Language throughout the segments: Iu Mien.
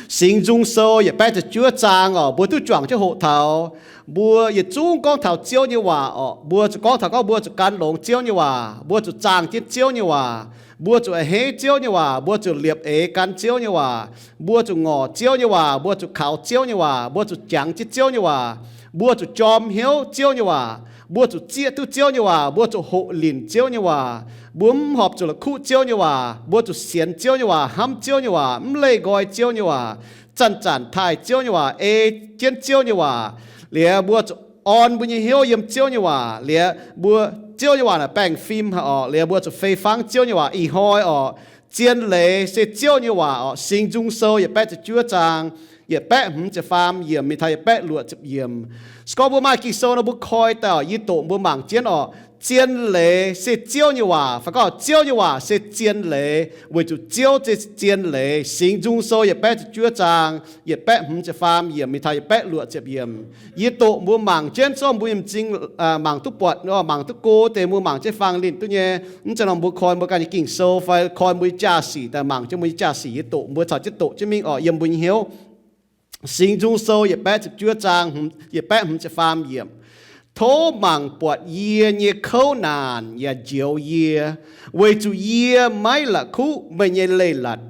Singx Nzung Sou yietc baeqv ziepc juov zaang oc, mbuo duqv juangc jienv hoqc taux, mbuo yietc zungv gorngv taux Ziouv nyei waac oc. Mbuo zuqc gorngv taux gorngv mbuo zuqc gan longx Ziouv nyei waac, mbuo zuqc zaang jienv Ziouv nyei waac, mbuo zuqc a'hneiv Ziouv nyei waac, mbuo zuqc liepc eix gan Ziouv nyei waac, mbuo zuqc ngorc Ziouv nyei waac, mbuo zuqc kaux Ziouv nyei waac, mbuo zuqc jangx jienv Ziouv nyei waac, mbuo zuqc jorm hnyouv Ziouv nyei waac, mbuo zuqc zieqv duqv Ziouv nyei waac, mbuo zuqc hoqc linc Ziouv nyei waac, mbuo mv horpc zuqc la'kuqv Ziouv nyei waac, mbuo zuqc sienx Ziouv nyei waac, hnamv Ziouv nyei waac, mv leih nqoi Ziouv nyei waac, zanc-zanc taaih Ziouv nyei waac, ei jienv Ziouv nyei waac, liuz mbuo zuqc orn mbuo nyei hnyouv yiem Ziouv nyei waac, liuz mbuo, Ziouv nyei waac naaic baengh fim haic oc, liuz mbuo zuqc fei fangv Ziouv nyei waac ih hnoi oc. Zien leiz se Ziouv nyei waac oc. Singx Nzung Sou yietc baeqv ziepc juov zaang, yietc baeqv hmz ziepc faam yiemc mingh taux yietc baeqv luoqc ziepc yiemc. Se gorngv mbuo maaih Ging-Sou nor mbuo koi daaih oc, yie doqc mbuo mangc jienv oc. Zien leiz se Ziouv nyei waac. Fai gorngv Ziouv nyei waac se zien leiz, weic zuqc Ziouv se zien leiz. Singx Nzung Sou yietc baeqv ziepc juov zaang, yietc baeqv hmz ziepc faam yiemc mingh taux yietc baeqv luoqc ziepc yiemc. Yie doqc mbuo mangc jienv, zorqv mbuo nyei m'zing mangc duqv buatc, mangc duqv go deix, mbuo mangc jienv faang linh duqv nyei. Mv zeiz nor mbuo koi mbuo ganh nyei Ging-Sou fai koi mbuo nyei jaa-sic daaih mangc jienv mbuo nyei jaa-sic. Yie doqc mbuo caux jienv doqc jienv mingh oc, yiem mbuo nyei hnyouv. Singx Nzung Sou yietc baeqv ziepc juov zaang, yietc baeqv hmz ziepc faam yiemc. Tov mangc buatc yie nyei kouv naanc yaac njoux yie, weic zuqc yie maiv la'kuqv meih nyei leiz-latc.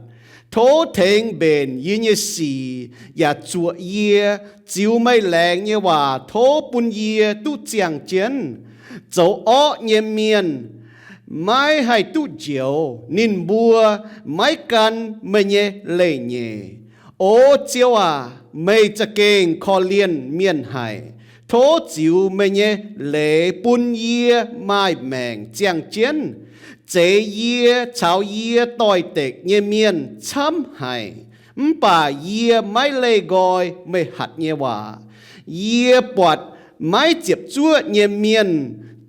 Tov tengx mbenc yie nyei sic yaac zuoqc yie. Ziux meih laengz nyei waac tov bun yie duqv ziangh jienv. Zoux orqv nyei mienh maiv haih duqv njoux, ninh mbuo maiv gan meih nyei leiz-nyeic. O Ziouv aac, meih za'gengh korv-lienh mienh haic. Tov ziux meih nyei leiz bun yie maaih maengc ziangh jienv. Zeix yie caux yie doix-dekc nyei mienh camv haic, mv baac yie maiv leih nqoi meih hatc nyei waac. Yie buatc maiv ziepc zuoqv nyei mienh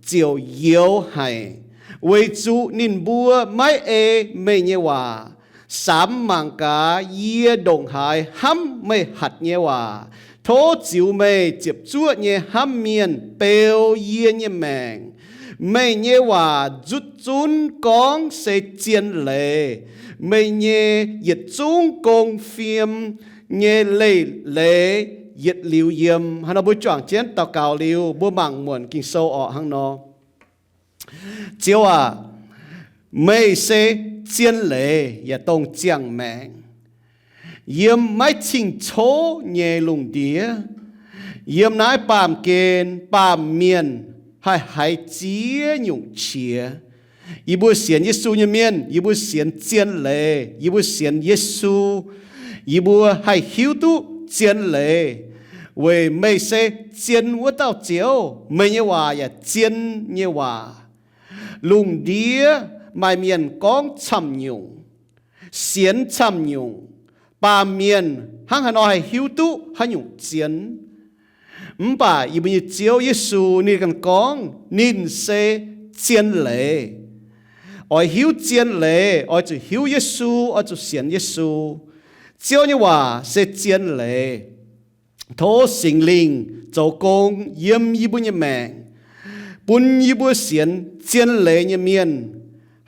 ziouc youx haic, weic zuqc ninh mbuo maiv ei meih nyei waac. Samx mangc gaax, yie ndongc haaix hnamv meih hatc nyei waac. Tov ziux meih ziepc zuoqv nyei hnamv mienh beu yie nyei maengc. Meih nyei waac nzutv zunv gorngv se zien leiz. Meih nyei yietc zungv gong fim nyei leiz-leiz yietc liuz yiem. Hnangv nor mbuo juangc jienv daux gaux liuz, mbuo mangc muonc Ging-Sou orqc hnangv nor. Ziouv aac, meih se zien leiz yaac dongh ziangh maengc. Yiem maiv cing-coqv nyei lungh ndiev, yiem naaiv baamh gen baamh mienh haih haiz ziex nyungc qiex. Yie mbuo sienx Yesu nyei mienh, yie mbuo sienx zien leiz, yie mbuo sienx Yesu, yie mbuo haih hiuv duqv zien leiz, weic meih se zien wuov dauh Ziouv. Meih nyei waac yaac zien nyei waac. Lungh ndiev maaih mienh gorngv camv-nyungc, sienx camv-nyungc, baamh mienh hnangv haaix nor haih hiuv duqv haaix nyungc zien? Mv baac yie mbuo nyei Ziouv Yesu ninh ganh gorngv ninh se zien leiz. Oix hiuv zien leiz, oix zuqc hiuv Yesu, oix zuqc sienx Yesu. Ziouv nyei waac se zien leiz. Tov Singx Lingh zoux gong yiem yie mbuo nyei maengc, bun yie mbuo sienx zien leiz nyei mienh,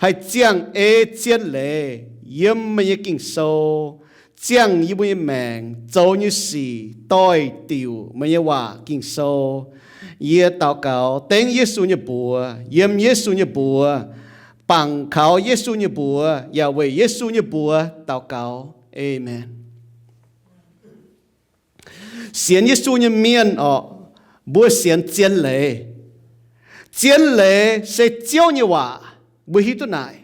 haih ziangh ei zien leiz yiem meih nyei Ging-Sou, ziangh yie mbuo nyei maengc zoux nyei sic doix-diuc meih nyei waac Ging-Sou. Yie daux gaux dengv Yesu nyei mbuox, yiem Yesu nyei mbuox, bangc kaux Yesu nyei mbuox, yaac weic Yesu nyei mbuox daux gaux. Aamen. Sienx Yesu nyei mienh orqc, mbuo sienx zien leiz. Zien leiz se Ziouv nyei waac. Mbuo hiuv duqv naaic,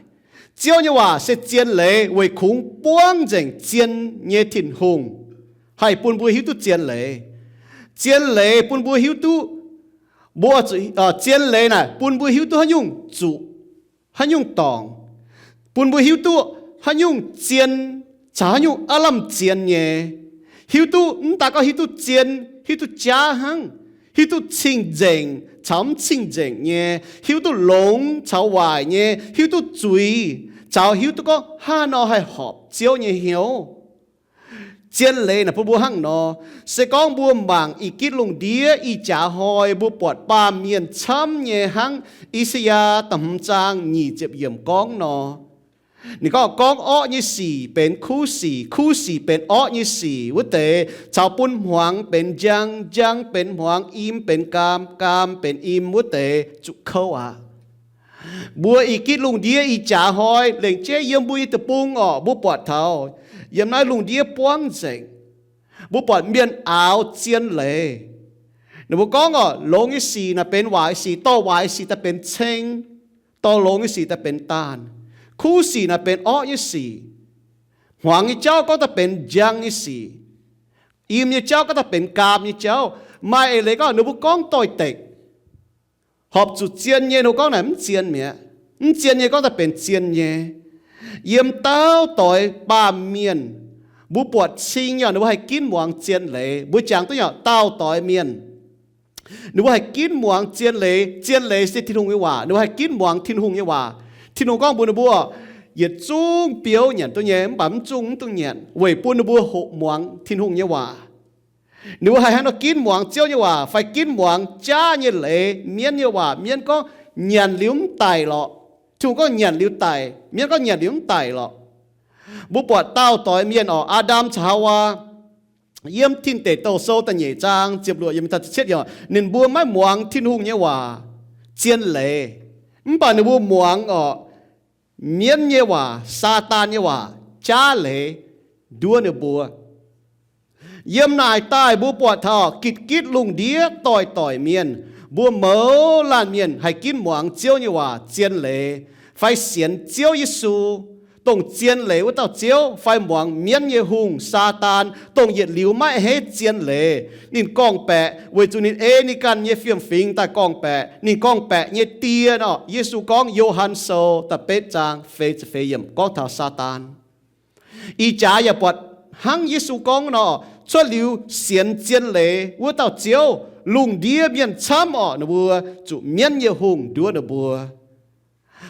Ziouv nyei waac se zien leiz weic kungx buangv nzengc zien nyei Tin-Hungh haih bun mbuo hiuv duqv zien leiz. Zien leiz bun mbuo hiuv duqv, mbuo, zien leiz naaic bun mbuo hiuv duqv haaix nyungc zuqc, haaix nyungc dorngc, bun mbuo hiuv duqv haaix nyungc zien caux haaix nyungc aav lamh zien nyei. Hiuv duqv, mv daaih gorngv hiuv duqv zien, hiuv duqv jaav hnangv, hiuv duqv cing-nzengc caux mv cing-nzengc nyei, hiuv duqv longx caux waaic nyei, hiuv duqv zuiz caux hiuv duqv gorngv haaix nor haih horpc Ziouv nyei hnyouv. Zien leiz naaic bun mbuo hnangv nor. Se gorngv mbuo mangc ih gitv lungh ndiev ih jaax hnoi mbuo buatc baamh mienh camv nyei hnangv I^saa^yaa da'hmz zaang nyic ziepc yiemc gorngv nor, Ninh gorngv, gorngv orqv nyei sic benx kuv sic, kuv sic benx orqv nyei sic wuov deix, caux bun hmuangx benx njang, njang benx hmuangx, im benx gaam, gaam benx im wuov deix zuqc kouv aqv. Mbuo ih gitv lungh ndiev ih jaax hnoi lengc jeiv yiem mbuo nyei deic-bung orqc, mbuo buatc taux yiem naaiv lungh ndiev buangv nzengc, mbuo buatc mienh aaux zien leiz. Ninh mbuo gorngv orqc, longx nyei sic naaic benx waaic sic, dorh waaic sic daaih benx ceng, dorh longx nyei sic daaih benx daanh. Kuv sic naaic benx orqv nyei sic. Hmuangx nyei jauv gorngv daaih benx njang nyei sic. Im nyei jauv gorngv daaih benx gaam nyei jauv. Maaih eix leiz gorngv ninh mbuo gorngv doix-dekc, horpc zuqc zien nyei ninh mbuo gorngv naaic mv zien mi'aqv. Mv zien nyei gorngv daaih benx zien nyei. Yiem dauh doix baamh mienh, mbuo buatc cing nyei ninh mbuo haih ginv muangx zien leiz. Mbuo jangx duqv nyei dauh doix mienh, ninh mbuo haih ginv muangx zien leiz. Zien leiz se Tin-Hungh nyei waac. Ninh mbuo haih ginv muangx Tin-Hungh nyei waac. Tin-Hungh gorngv mbuox ninh mbuo, yietc zungv biouv nyanc duqv nyei, mv baac mv zungv mv dungx nyanc, weic bun ninh mbuo hoqc muangx Tin-Hungh nyei waac. Ninh mbuo haih hnangv nor ginv muangx Ziouv nyei waac fai ginv muangx jaav nyei leiz, mienv nyei waac. Mienv gorngv, nyanc liuz mv daic lorqc. Tin-Hungh gorngv, nyanc liuz daic. Mienv gorngv, nyanc liuz mv daic lorqc. Mbuo buatc dauh doix mienh orqc, Aa^ndam caux Haawaa, yiem Tin Deic Douh Sou da'nyeic zaang ziepc luoqc yiemc daaih ziepc cietv yiemc, ninh mbuo maiv muangx Tin-Hungh nyei waac, zien leiz. Mv baac ninh mbuo muangx orqc, mienv nyei waac, Saadaan nyei waac, jaav leiz nduov ninh mbuo. Yiem naaic daaih mbuo buatc taux gitv-gitv lungh ndiev doix-doix mienh, mbuo mouz laanh mienh haih ginv muangx Ziouv nyei waac zien leiz, fai sienx Ziouv Yesu, dongh zien leiz wuov dauh Ziouv, fai muangx mienv nyei hungh, Saadaan, dongh yietc liuz maiv a'hneiv zien leiz. Ninh gorngv-baeqc weic zuqc ninh ei ninh ganh nyei fiem-fingx daaih gorngv-baeqc. Ninh gorngv-baeqc nyei die nor, Yesu gorngv, Yo^han Sou da'betv zaang feix ziepc feix yiemc gorngv taux Saadaan. Ih jaax yaac buatc hnangv Yesu gorngv nor, cuotv liuz sienx zien leiz wuov dauh Ziouv, lungh ndiev mienh camv orqc, ninh mbuo zuqc mienv nyei hungh nduov ninh mbuo.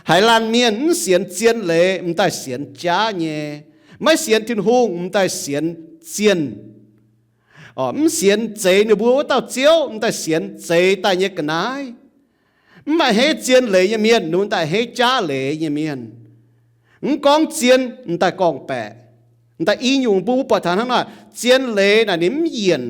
Haaix laanh mienh mv sienx zien leiz, m'daaih sienx jaav nyei. Maiv sienx Tin-Hungh, m'daaih sienx zienh. Orqc, mv sienx zeix ninh mbuo wuov dauh Ziouv, m'daaih sienx zeix daaih nyei ga'naaiv. Mv a'hneiv zien leiz nyei mienh, ninh m'daaih a'hneiv jaav leiz nyei mienh. Mv gorngv zien, m'daaih gorngv-baeqc. M'daaih i nyungc mbuo buatc taux hnangv naaic, zien leiz naaic ninh mv yienc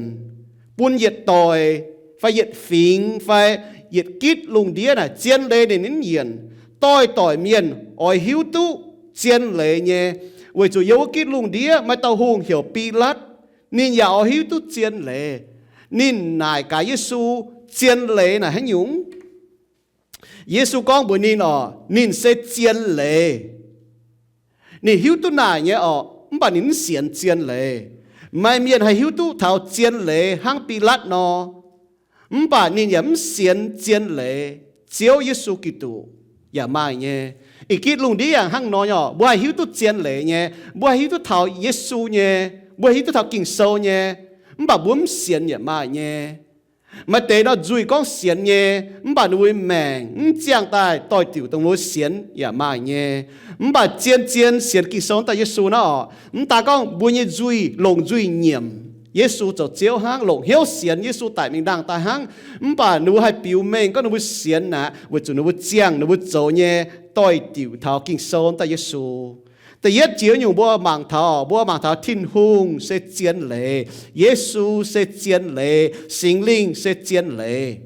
bun yietc doic fai yietc fingx fai yietc gitv lungh ndiev naaic, zien leiz ninh mv yienc. Doix-doix mienh oix hiuv duqv zien leiz nyei, weic zuqc yiem wuov gitv lungh ndiev maaih dauh hungh heuc Bilatv, ninh yaac oix hiuv duqv zien leiz. Ninh naaic gaax Yesu, zien leiz naaic haaix nyungc? Yesu gorngv mbuox ninh orqc, ninh se zien leiz. Ninh hiuv duqv naaic nyei orqc, mv baac ninh mv sienx zien leiz. Maaih mienh haih hiuv duqv taux zien leiz hnangv Bilatv nor, mv baac ninh yaac mv sienx zien leiz Ziouv Yesu Giduc yaac maaih nyei. Ih gitv lungh ndiev yaac hnangv nor nyei orqc, mbuo haih hiuv duqv zien leiz nyei, mbuo haih hiuv duqv taux Yesu nyei, mbuo haih hiuv duqv taux Ging-Sou nyei, mv baac mbuo mv sienx yaac maaih nyei. Maaih deix nor nzuih gorngv sienx nyei, mv baac ninh mbuo maengc mv ziangh daaih doix-diuc dongh mbuo sienx yaac maaih nyei. Mv baac zien-zien sienx Ging-Sou daaih Yesu naaiv orqc, mv daaih gorngv mbuo nyei nzuih longc nzuih nyiemc Yesu zoux Ziouv hnangv, longc hnyouv sienx Yesu daic mingh ndaangh daaih hnangv, mv baac ninh mbuo haih biux mengh gorngv ninh mbuo sienx aqv, weic zuqc ninh mbuo ziangh ninh mbuo zoux nyei doix-diuc taux Ging-Sou daaih Yesu. Da'yietv jiex nyungc mbuo mangc taux, mbuo mangc taux Tin-Hungh se zien leiz, Yesu se zien leiz, Singx Lingh se zien leiz.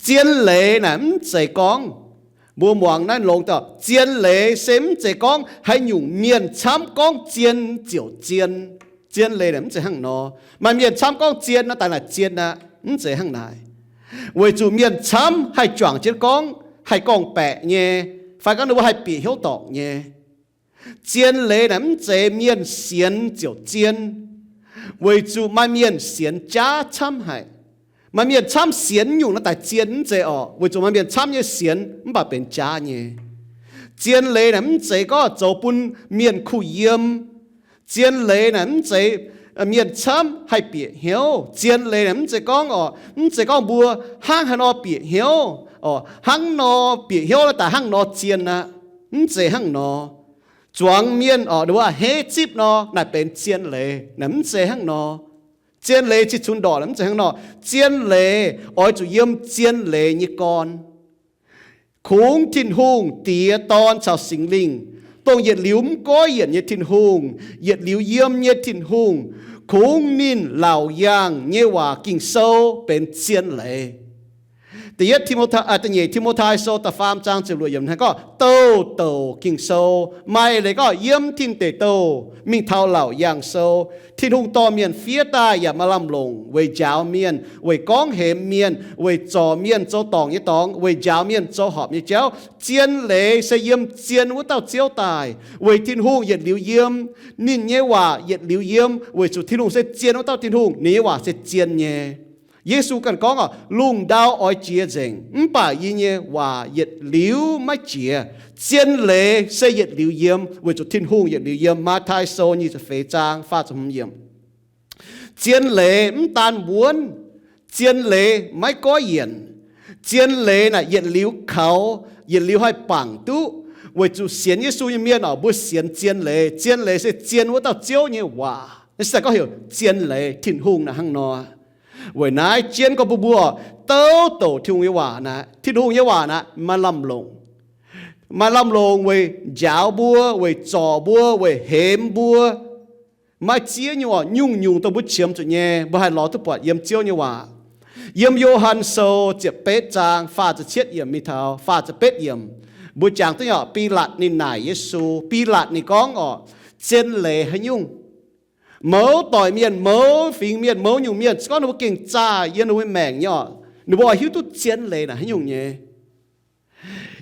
Zien leiz naaic mv zeiz gorngv, mbuo muangx naaiv longx daaih, zien leiz se mv zeiz gorngv haaix nyungc mienh camv gorngv zien ziouc zien. Zien leiz naaic mv zeiz hnangv nor. Maaih mienh camv gorngv zien nor, daaih naaic zien aqv. Mv zeiz hnangv naaic. Weic zuqc mienh camv haih juangc jienv gorngv, haih gorngv-baeqc nyei, fai gorngv ninh mbuo haih bieqc hnyouv dorngc nyei. Zien leiz naaic mv zeiz mienh sienx ziouc zien, weic zuqc maaih mienh sienx jaav camv haic. Maaih mienh camv sienx nyungc naaiv daaih zien mv zeiz orqc, weic zuqc maaih mienh camv nyei sienx mv baac benx jaav nyei. Zien leiz naaic mv zeiz gorngv zoux bun mienh kuh yiem. Zien leiz naaic mv zeiz mienh camv haih bieqc hnyouv. Zien leiz naaic mv zeiz gorngv orqc, mv zeiz gorngv mbuo hnangv haaix nor bieqc hnyouv, orqc, hnangv nor bieqc hnyouv naaiv daaih hnangv nor zien aqv. Mv zeiz hnangv nor. Zuangx mienh orqc, ninh mbuo a'hneiv zipv nor naaic benx zien leiz, naaic mv zeiz hnangv nor. Zien leiz cih cunx ndorqc naaic mv zeiz hnangv nor. Zien leiz oix zuqc yiem zien leiz nyei gorn. Kungx Tin-Hungh Diex, Dorn caux Singx Lingh dongh yietc liuz mv goiv yienc nyei Tin-Hungh, yietc liuz yiem nyei Tin-Hungh, kungx ninh laauc yaangh nyei waac Ging-Sou benx zien leiz. Da'yietv Timotai, da'nyeic Timotai Sou da'faam zaang ziepc luoqc yiemc hnangv gorngv, Douh douc Ging-Sou, maaih leiz gorngv yiem tin deic douh mingh taux laauc yaangh sou, Tin-Hungh dorh mienh fiev daaih yaac maaih lamh longc weic njaaux mienh, weic gorngv hemx mienh, weic zorc mienh zoux dorngc nyei dorngx, weic njaaux mienh zoux horpc nyei jauv. Zien leiz se yiem zien wuov dauh Ziouv daaih, weic Tin-Hungh yietc liuz yiem. Ninh nyei waac yietc liuz yiem weic zuqc Tin-Hungh se zien wuov dauh Tin-Hungh, ninh nyei waac se zien nyei. Yesu ganh gorngv oc, lungh ndau oix jiex nzengc, mv baac yie nyei waac yietc liuz maiv jiex. Zien leiz se yietc liuz yiem weic zuqc Tin-Hungh yietc liuz yiem. Matv^taai Sou nyic ziepc feix zaang faah ziepc hmz yiemc. Zien leiz mv daan wuonv, zien leiz maiv goiv yienc. Zien leiz naaic yietc liuz kaux, yietc liuz haih bangc duqv. Weic zuqc sienx Yesu nyei mienh oc, mbuo sienx zien leiz. Zien leiz se zien wuov dauh Ziouv nyei waac. Naaiv se gorngv heuc zien leiz, Tin-Hungh naaic hnangv nor. Weic naaiv jienv gorngv bun mbuo douc douc Tin-Hungh nyei waac naaic, Tin-Hungh nyei waac naaic maaih lamh longc. Maaih lamh longc weic njaaux mbuo, weic zorc mbuo, weic hemx mbuo. Maaih ziex nyungc, nyungc nyungc dongh mbuo qiemx zuqc nyei, mbuo haih lorz duqv buatc yiem Ziouv nyei waac. Yiem Yo^han Sou ziepc betv zaang faah ziepc cietv yiemc mingh taux faah ziepc betv yiemc, mbuo jangx duqv nyei oc, Bilaatc ninh naaic Yesu. Bilaatc ninh gorngv oc, zien leiz haaix nyungc? Mouz doic mienh, mouz fingx mienh, mouz nyungc mienh, se gorngv ninh mbuo gengh zaah yiem ninh mbuo maengc nyei oc, ninh mbuo oix hiuv duqv zien leiz naaic haaix nyungc nyei.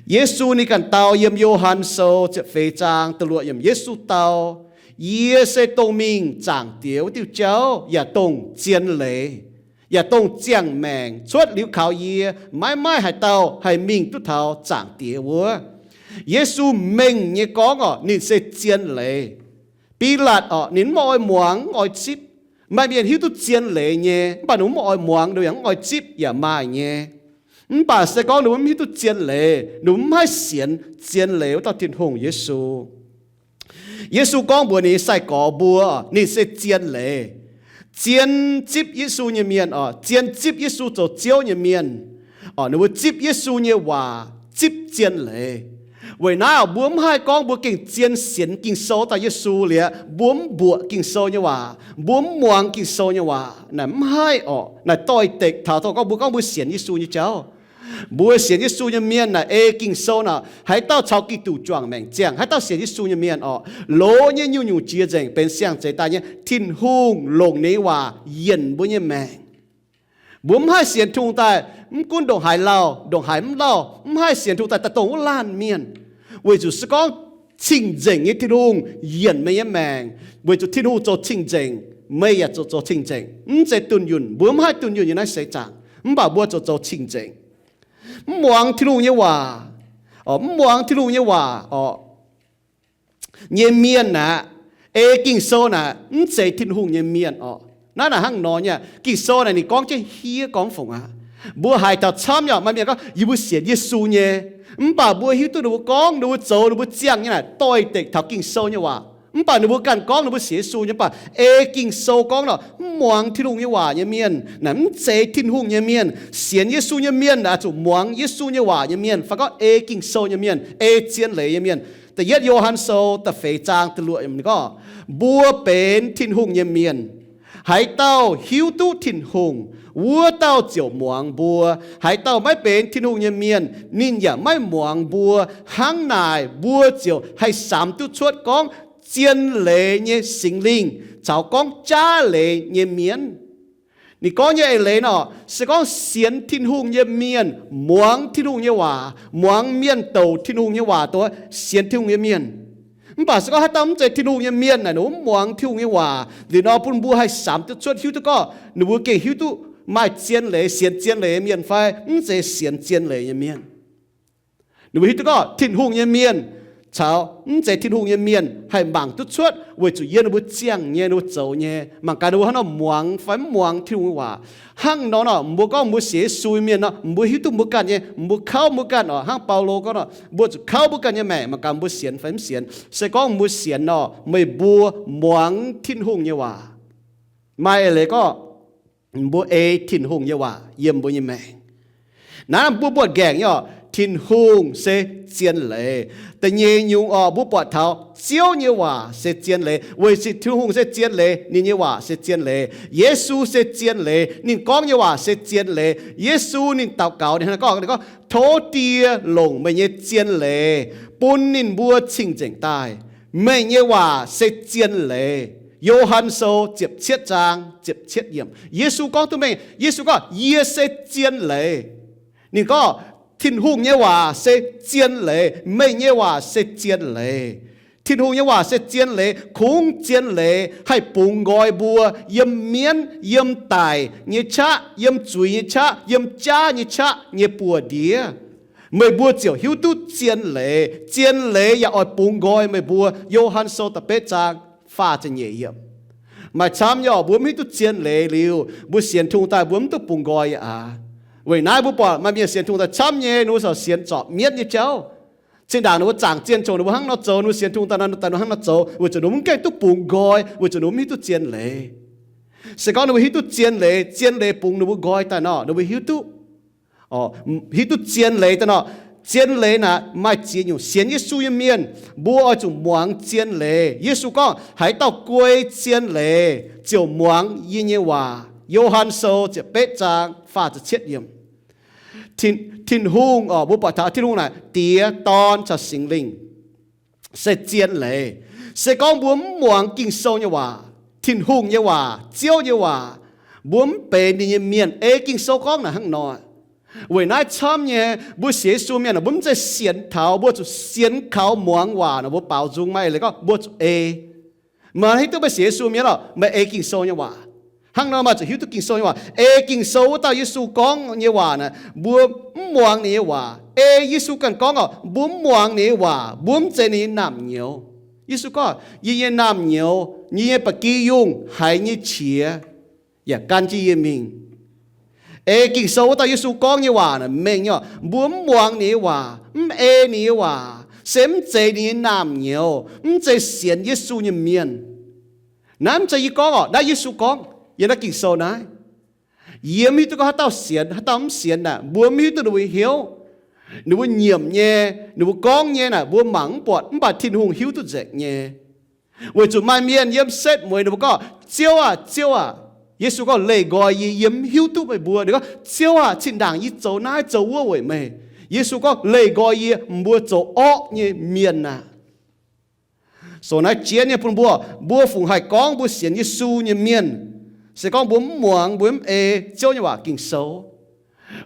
Yesu ninh ganh dau yiem Yo^han Sou ziepc feix zaang da'luoqc yiemc, Yesu dau, Yie se dongh mingh Zaangc Diex wuov diuh jauv, yaac dongh zien leiz, yaac dongh ziangh maengc. Cuotv liuz kaux yie, maiv maaih haaix dauh haih mingh duqv taux Zaangc Diex wuov. Yesu mengh nyei gorngv oc, ninh se zien leiz. Bilaatc oc, ninh mv oix muangx, mv oix zipv. Maaih mienh hiuv duqv zien leiz nyei, mv baac ninh mv oix muangx, ninh yaac mv oix zipv yaac maaih nyei. Mv baac se gorngv ninh mbuo mv hiuv duqv zien leiz, ninh mbuo mv haih sienx zien leiz wuov dauh Tin-Hungh Yesu. Yesu gorngv mbuox ninh nyei sai-gorx mbuo, ninh se zien leiz. Zien zipv Yesu nyei mienh oc, zien zipv Yesu zoux Ziouv nyei mienh oc, ninh mbuo zipv Yesu nyei waac, zipv zien leiz. Weic naaiv oc, mbuo mv haih gorngv mbuo gengh zien sienx Ging-Sou daaih Yesu liuz, mbuo mv mbuoqc Ging-Sou nyei waac, mbuo mv muangx Ging-Sou nyei waac, naaic mv haih oc. Naaic doix-dekc taux dongh gorngv mbuo gorngv mbuo sienx Yesu nyei jauv. Mbuo sienx Yesu nyei mienh naaic ei Ging-Sou naaic, haaix dauh caux Giduc juangc maengc ziangh, haaix dauh sienx Yesu nyei mienh oc, loz nyei nyungc-nyungc jiex nzengc, benx siang-zeix daaih nyei. Tin-Hungh longc ninh nyei waac yienc mbuo nyei maengc. Mbuo mv haih sienx Tin-Hungh daaih, mv gunv ndongc haaix lauh, ndongc haaix mv lauh, mv haih sienx Tin-Hungh daaih daaih dongh wuov laanh mienh. Weic zuqc se gorngv cing-nzengc nyei Tin-Hungh yienc meih nyei maengc, weic zuqc Tin-Hungh zoux cing-nzengc, meih yaac zoux zoux cing-nzengc. Mv zeiz dunh yunh, mbuo mv haih dunh yunh nyei naaiv seix zaangc, mv baac mbuo zoux zoux cing-nzengc. Mv muangx Tin-Hungh nyei waac, mv muangx Tin-Hungh nyei waac oc, nyei mienh aqv, ei Ging-Sou naaic mv zeiz Tin-Hungh nyei mienh oc. Naaiv naaic hnangv nor nyei. Ging-Sou naaic ninh gorngv jienv hiev gorngv fungc aqv. Mbuo haiz taux camv nyei, maaih mienh gorngv, yie mbuo sienx Yesu nyei, mv baac mbuo hiuv duqv ninh mbuo gorngv, ninh mbuo zoux, ninh mbuo ziangh nyei naaic doix-dekc taux Ging-Sou nyei waac. Mv baac ninh mbuo ganh gorngv ninh mbuo sienx Yesu nyei, mv baac ei Ging-Sou gorngv nor, mv muangx Tin-Hungh nyei waac nyei mienh naaic mv zeiz Tin-Hungh nyei mienh. Sienx Yesu nyei mienh naaic zuqc muangx Yesu nyei waac nyei mienh, fai gorngv ei Ging-Sou nyei mienh, ei zien leiz nyei mienh. Da'yietv Yo^han Sou da'feix zaang da'luoqc yiemc gorngv, mbuo benx Tin-Hungh nyei mienh. Haaix dauh hiuv duqv Tin-Hungh, wuov dauh ziouc muangx mbuo. Haaix dauh maiv benx Tin-Hungh nyei mienh, ninh yaac maiv muangx mbuo. Hnangv naaic mbuo ziouc haih samx duqv cuotv gorngv zien leiz nyei Singx Lingh caux gorngv jaav leiz nyei mienv. Ninh gorngv nyei eix leiz nor, se gorngv sienx Tin-Hungh nyei mienh muangx Tin-Hungh nyei waac, muangx mienh douc Tin-Hungh nyei waac, dongh sienx Tin-Hungh nyei mienh. Mv baac se gorngv haaix dauh mv zeiz Tin-Hungh nyei mienh naaic, ninh mv muangx Tin-Hungh nyei waac, liuz nor bun mbuo haih samx duqv cuotv hiuv duqv gorngv ninh mbuo gengh hiuv duqv maaih zien leiz, sienx zien leiz nyei mienh fai mv zeiz sienx zien leiz nyei mienh. Ninh mbuo hiuv duqv gorngv Tin-Hungh nyei mienh caux mv zeiz Tin-Hungh nyei mienh haih mangc duqv cuotv weic zuqc yiem ninh mbuo ziangh nyei, ninh mbuo zoux nyei, mangc gaax ninh mbuo hnangv nor muangx fai mv muangx Tin-Hungh nyei waac. Hnangv nor nor, mbuo gorngv mbuo sienx Yesu nyei mienh nor, mbuo hiuv duqv mbuo ganh nyei, mbuo kauv mbuo ganh oc. Hnangv Baulo gorngv nor, mbuo zuqc kauv mbuo ganh nyei maengc mangc gaax mbuo sienx fai mv sienx. Se gorngv mbuo sienx nor, meih mbuo muangx Tin-Hungh nyei waac. Maaih eix leiz gorngv mbuo ei Tin-Hungh nyei waac yiem mbuo nyei maengc. Naaiv mbuo buatc nqaengc nyei oc. Tin-Hungh se zien leiz. Da'nyeic nyungc orqc, mbuo buatc taux Ziouv nyei waac se zien leiz, weic zuqc Tin-Hungh se zien leiz, ninh nyei waac se zien leiz. Yesu se zien leiz, ninh gorngv nyei waac se zien leiz. Yesu ninh daux gaux, ninh gorngv, gorngv, Tov Die longc meih nyei zien leiz bun ninh mbuo cing-nzengc daaih. Meih nyei waac se zien leiz. Yo^han Sou ziepc cietv zaang ziepc cietv yiemc, Yesu gorngv duqv mengh, Yesu gorngv, Yie se zien leiz. Ninh gorngv, Tin-Hungh nyei waac se zien leiz, meih nyei waac se zien leiz. Tin-Hungh nyei waac se zien leiz, kungx zien leiz haih bungx nqoi mbuo yiem mienv, yiem daic nyei qaqv, yiem zuiz nyei qaqv, yiem jaav nyei qaqv nyei buoz-ndiev. Meih mbuo ziouc hiuv duqv zien leiz. Zien leiz yaac oix bungx nqoi meih mbuo. Yo^han Sou da'betv zaang faah ziepc nyeic yiemc. Maaih camv nyei orqc, mbuo mv hiuv duqv zien leiz liuz, mbuo sienx Tin-Hungh daaih mbuo mv duqv bungx nqoi aqv. Weic naaiv mbuo buatc maaih mienh sienx Tin-Hungh daaih camv nyei, ninh mbuo corc sienx zorpc mienv nyei jauv. Zinh ndaangc ninh mbuo zaangc zien qongx ninh mbuo hnangv nor zoux, ninh mbuo sienx Tin-Hungh daaih nor ninh mbuo hnangv nor zoux, weic zuqc ninh mbuo mv gaengh duqv bungx nqoi, weic zuqc ninh mbuo mv hiuv duqv zien leiz. Se gorngv ninh mbuo hiuv duqv zien leiz, zien leiz bungx ninh mbuo nqoi daaih nor, ninh mbuo hiuv duqv, hiuv duqv zien leiz daaih nor. Zien leiz naaic maaih ziex nyungc. Sienx Yesu nyei mienh, mbuo oix zuqc muangx zien leiz. Yesu gorngv, Haaix dauh guei zien leiz ziouc muangx yie nyei waac. Yo^han Sou ziepc betv zaang faah ziepc cietv yiemc. Tin-Hungh orqc, mbuo buatc taux Tin-Hungh naaic Diex, Dorn caux Singx Lingh se zien leiz. Se gorngv mbuo mv muangx Ging-Sou nyei waac, Tin-Hungh nyei waac, Ziouv nyei waac, mbuo mv benx ninh nyei mienh. Ei Ging-Sou gorngv naaic hnangv nor. Weic naaiv camv nyei, mbuo sienx Yesu mienh, mbuo mv zeiz sienx taux, mbuo zuqc sienx kaux muangx waac nor mbuo baaux nzung. Maaih leiz gorngv mbuo zuqc ei. Meih hiuv duqv meih sienx Yesu mienh orqc, meih ei Ging-Sou nyei waac. Hnangv nor maaih zuqc hiuv duqv Ging-Sou nyei waac. Ei Ging-Sou wuov dauh Yesu gorngv nyei waac naaic, mbuo mv muangx ninh nyei waac. Ei Yesu ganh gorngv orqc, mbuo mv muangx ninh nyei waac, mbuo mv zeiz ninh nyei naamh nyouz. Yesu gorngv, Yie nyei naamh nyouz, yie nyei ba'gi yungh haiz nyei qiex yaac gan jienv yie mingh. Ei Ging-Sou wuov dauh Yesu gorngv nyei waac naaic mengh nyei orqc, mbuo mv muangx ninh nyei waac, mv ei ninh nyei waac, se mv zeiz ninh nyei naamh nyouz, mv zeiz sienx Yesu nyei mienh. Naaiv mv zeiz yie gorngv orqc, naaiv Yesu gorngv yiem naaiv Ging-Sou naaiv. Yie mv hiuv duqv gorngv haaix dauh sienx, haaix dauh mv sienx naaic, mbuo mv hiuv duqv ninh mbuo hnyouv, ninh mbuo nyiemc nyei, ninh mbuo gorngv nyei naaic mbuo mangc mv buatc, mv baac Tin-Hungh hiuv duqv nzengc nyei. Weic zuqc maaih mienh yiem setv mueiz ninh mbuo gorngv, Ziouv aah! Ziouv aah! Yesu gorngv, Leih nqoi yie, yie mv hiuv duqv meih mbuo. Ninh gorngv, Ziouv aah! Zinh ndaangc yie zoux naaiv zoux wuov weic meih. Yesu gorngv, Leih nqoi yie, mbuo zoux orqv nyei mienh aah! Soux naaiv jienv nyei bun mbuo, mbuo fungc haih gorngv mbuo sienx Yesu nyei mienh, se gorngv mbuo mv muangx, mbuo mv ei Ziouv nyei waac Ging-Sou.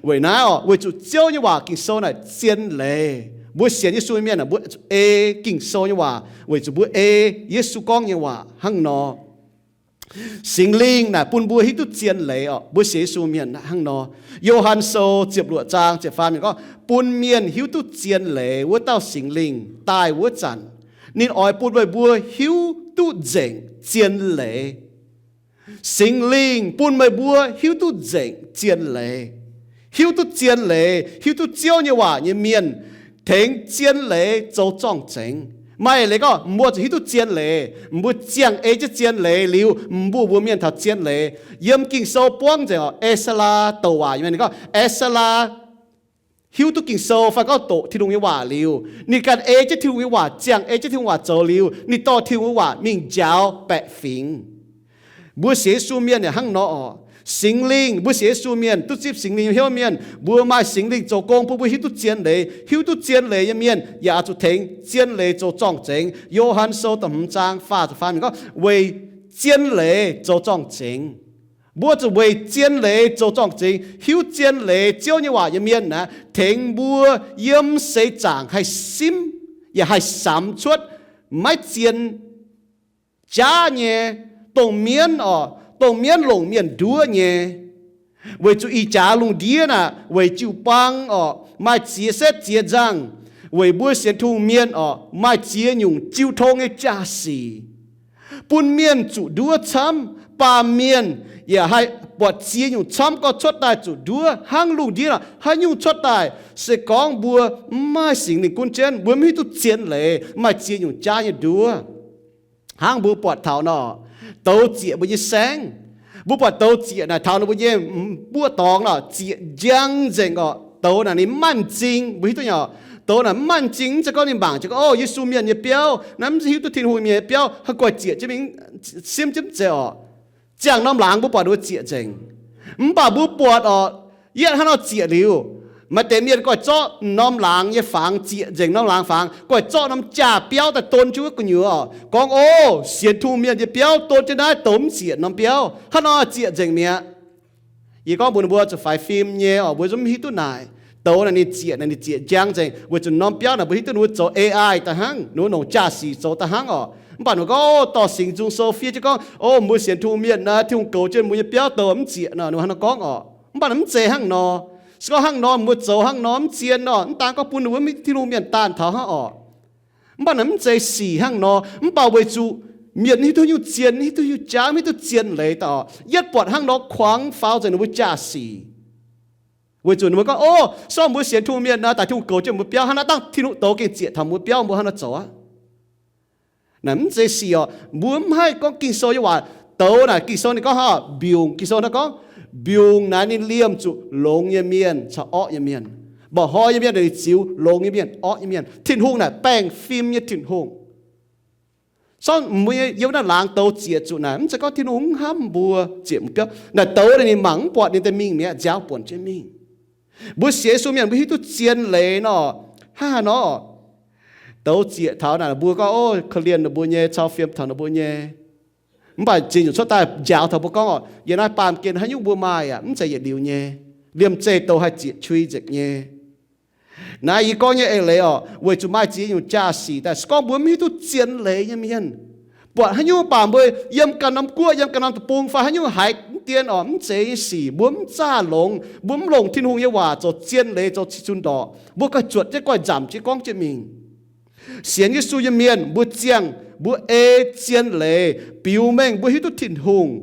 Weic naaiv orqc, weic zuqc Ziouv nyei waac Ging-Sou naaic zien leiz. Mbuo sienx Yesu nyei mienh aah, mbuo zuqc ei Ging-Sou nyei waac, weic zuqc mbuo ei Yesu gorngv nyei waac hnangv nor. Singx Lingh naaic bun mbuo hiuv duqv zien leiz orqc. Mbuo sienx Yesu mienh hnangv nor. Yo^han Sou ziepc luoqc zaang ziepc faam yiemc gorngv, Bun mienh hiuv duqv zien leiz wuov dauh Singx Lingh daaih wuov zanc, ninh oix bun meih mbuo hiuv duqv nzengc zien leiz. Singx Lingh bun meih mbuo hiuv duqv nzengc zien leiz. Hiuv duqv zien leiz, hiuv duqv Ziouv nyei waac nyei mienh tengx zien leiz zoux zorng-zengx. Maaih leiz gorngv mbuo zuqc hiuv duqv zien leiz, mbuo ziangh ei jienv zien leiz liuz, mbuo mbuox mienh taux zien leiz. Yiem Ging-Sou buangv nzengc orqc, E^saa^laa douc waac nyei mienh gorngv, E^saa^laa hiuv duqv Ging-Sou fai gorngv doqc Tin-Hungh nyei waac liuz, ninh ganh ei jienv Tin-Hungh nyei waac, ziangh ei jienv Tin-Hungh waac zoux liuz, ninh dorh Tin-Hungh nyei waac mingh njaaux baeqc fingx. Mbuo sienx Yesu mienh yaac hnangv nor orqc. Singx Lingh, mbuo sienx Yesu mienh, duqv zipv Singx Lingh nyei hnyouv mienh, mbuo maaih Singx Lingh zoux gong bun mbuo hiuv duqv zien leiz. Hiuv duqv zien leiz nyei mienh yaac oix zuqc tengx zien leiz zoux zorng-zengx. Yo^han Sou da'hmz zaang faah ziepc faam gorngv, weic zien leiz zoux zorng-zengx. Mbuo zuqc weic zien leiz zoux zorng-zengx. Hiuv zien leiz Ziouv nyei waac nyei mienh aah, tengx mbuo yiem seix zaangc haih simv yaac haih samx cuotv maiv zien jaav nyei, dongh mienv orqc, dongh mienv longc mienh nduov nyei. Weic zuqc ih jaax lungh ndiev naaic weic jiu-baang orqc, maaih ziex setv ziex nzangh. Weic mbuo sienx Tin-Hungh mienh orqc, maaih ziex nyungc jiu tong nyei jaa-sic, bun mienh zuqc nduov camv. Baamh mienh yaac haih buatc ziex nyungc camv gorngv cuotv daaih zuqc nduov hnangv lungh ndiev naaic. Haaix nyungc cuotv daaih? Se gorngv mbuo mv maaih Singx Lingh gunv jienv, mbuo mv hiuv duqv zien leiz, maaih ziex nyungc jaav nyei nduov. Hnangv mbuo buatc taux nor, douz zieqc mbuo nyei saengv. Mbuo buatc douz zieqc naaic taux ninh mbuo nyei mbuoqv dorngx nor, zieqc njang nzengc orqc. Douz naaic ninh mv maaih m'zing, mbuo hiuv duqv nyei oc. Douz naaic mv maaih m'zing, mv zeiz gorngv ninh mangc jienv gorngv, o, Yesu mienh nyei biauv, naaiv mv hiuv duqv Tin-Hungh mienh nyei biauv, haih guaih zieqc jienv mingh, simv jienv mv zeiz oc. Ziangh norm laangz mbuo buatc ninh mbuo zieqc nzengc. Mv baac mbuo buatc oc, yietv hnangv nor zieqc liuz, maaih deix mienh goiv zorqv norm laangz nyei fangx, zieqc nzengc norm laangz fangx, goiv zorqv norm jaa-biauv daaih don jienv wuov gu'nyuoz oc, gorngv, o, sienx Tin-Hungh mienh nyei biauv don jienv naaiv, douz mv zieqc norm biauv, hnangv nor zieqc nzengc mi'aqv. Yie gorngv mbuox ninh mbuo zuqc faix fim nyei oc, mbuo zungv mv hiuv duqv naaic. Douz naaic ninh zieqc, naaic ninh zieqc njang nzengc, weic zuqc norm biauv naaic mbuo hiuv duqv ninh mbuo zoux A I daaih hnangv, ninh mbuo longc jaa-sic zoux daaih hnangv oc. Mv baac ninh gorngv, o, dorh Singx Nzung Sou fiev jienv gorngv, o, mbuo sienx Tin-Hungh mienh naaic, Tin-Hungh goux jienv mbuo nyei biauv douz mv zieqc nor, ninh mbuo hnangv nor gorngv oc. Mv baac naaic mv zeiz hnangv nor. Se gorngv hnangv nor, mbuo zoux hnangv nor mv zien nor, mv daan gorngv bun ninh mbuo mv hiuv duqv Tin-Hungh mienh daanh taux hnangv oc. Mv baac naaic mv zeiz sic hnangv nor, mv baac weic zuqc mienh mv hiuv duqv nyungc zien, mv hiuv duqv nyungc jaav, mv hiuv duqv zien leiz daaih oc, yietv buatc hnangv nor kuangx faaux nzengc ninh mbuo jaa-sic. Weic zuqc ninh mbuo gorngv, o, se gorngv mbuo sienx Tin-Hungh mienh naaic, daaih Tin-Hungh goux jienv mbuo biauv, hnangv naaiv dangh Tin-Hungh douz gengh zieqc taux mbuo biauv, mbuo hnangv nor zoux aqv. Naaic mv zeiz sic oc. Mbuo mv haih gorngv Ging-Sou nyei waac. Douz naaic Ging-Sou ninh gorngv hnangv, mbiungc, Ging-Sou naaiv gorngv, mbiungc naaic ninh liemh zuqc longx nyei mienh caux orqv nyei mienh. Mba'hnoi nyei mienh naaic ninh ziux longx nyei mienh, orqv nyei mienh. Tin-Hungh naaic baengh fim nyei Tin-Hungh. Sorng mbuo yiem naaiv laangz douz zieqc zuqc naaic, mv zeiz gorngv Tin-Hungh mv hnamv mbuo, zieqc mbuo biauv. Naaic douz naaic ninh mangc mv buatc, ninh daaih mingh mi'aqv, nziaaux buonc jienv mingh. Mbuo sienx Yesu mienh mbuo hiuv duqv zien leiz nor, hnangv haaix nor? Douz zieqc taux naaic mbuo gorngv, o, korv-lienh ninh mbuo nyei, cau fiem taux ninh mbuo nyei. Mv baac ziex nyungc cuotv daaih njaaux taux mbuo gorngv oc, yiem naaiv baamh gen haaix nyungc mbuo maaih aqv, mv zeiz yietc liuz nyei. Liemh zeih douz haih zieqc qui nzengc nyei. Naaiv yie gorngv nyei eix leiz oc, weic zuqc maaih ziex nyungc jaa-sic daaih, se gorngv mbuo mv hiuv duqv zien leiz nyei mienh, buatc haaix nyungc baac mbuo yiem ganh norm guoqv, yiem ganh norm deic-bung fai haaix nyungc haiz mv dien oc, mv zeiz nyei sic, mbuo mv zaah longx, mbuo mv longc Tin-Hungh nyei waac zoux zien leiz, zoux cih zunh ndorqc, mbuo ganh zuotc jienv goiv nzamc jienv gorngv jienv mingh. Sienx Yesu nyei mienh mbuo ziangh, mbuo ei zien leiz biux mengh mbuo hiuv duqv Tin-Hungh.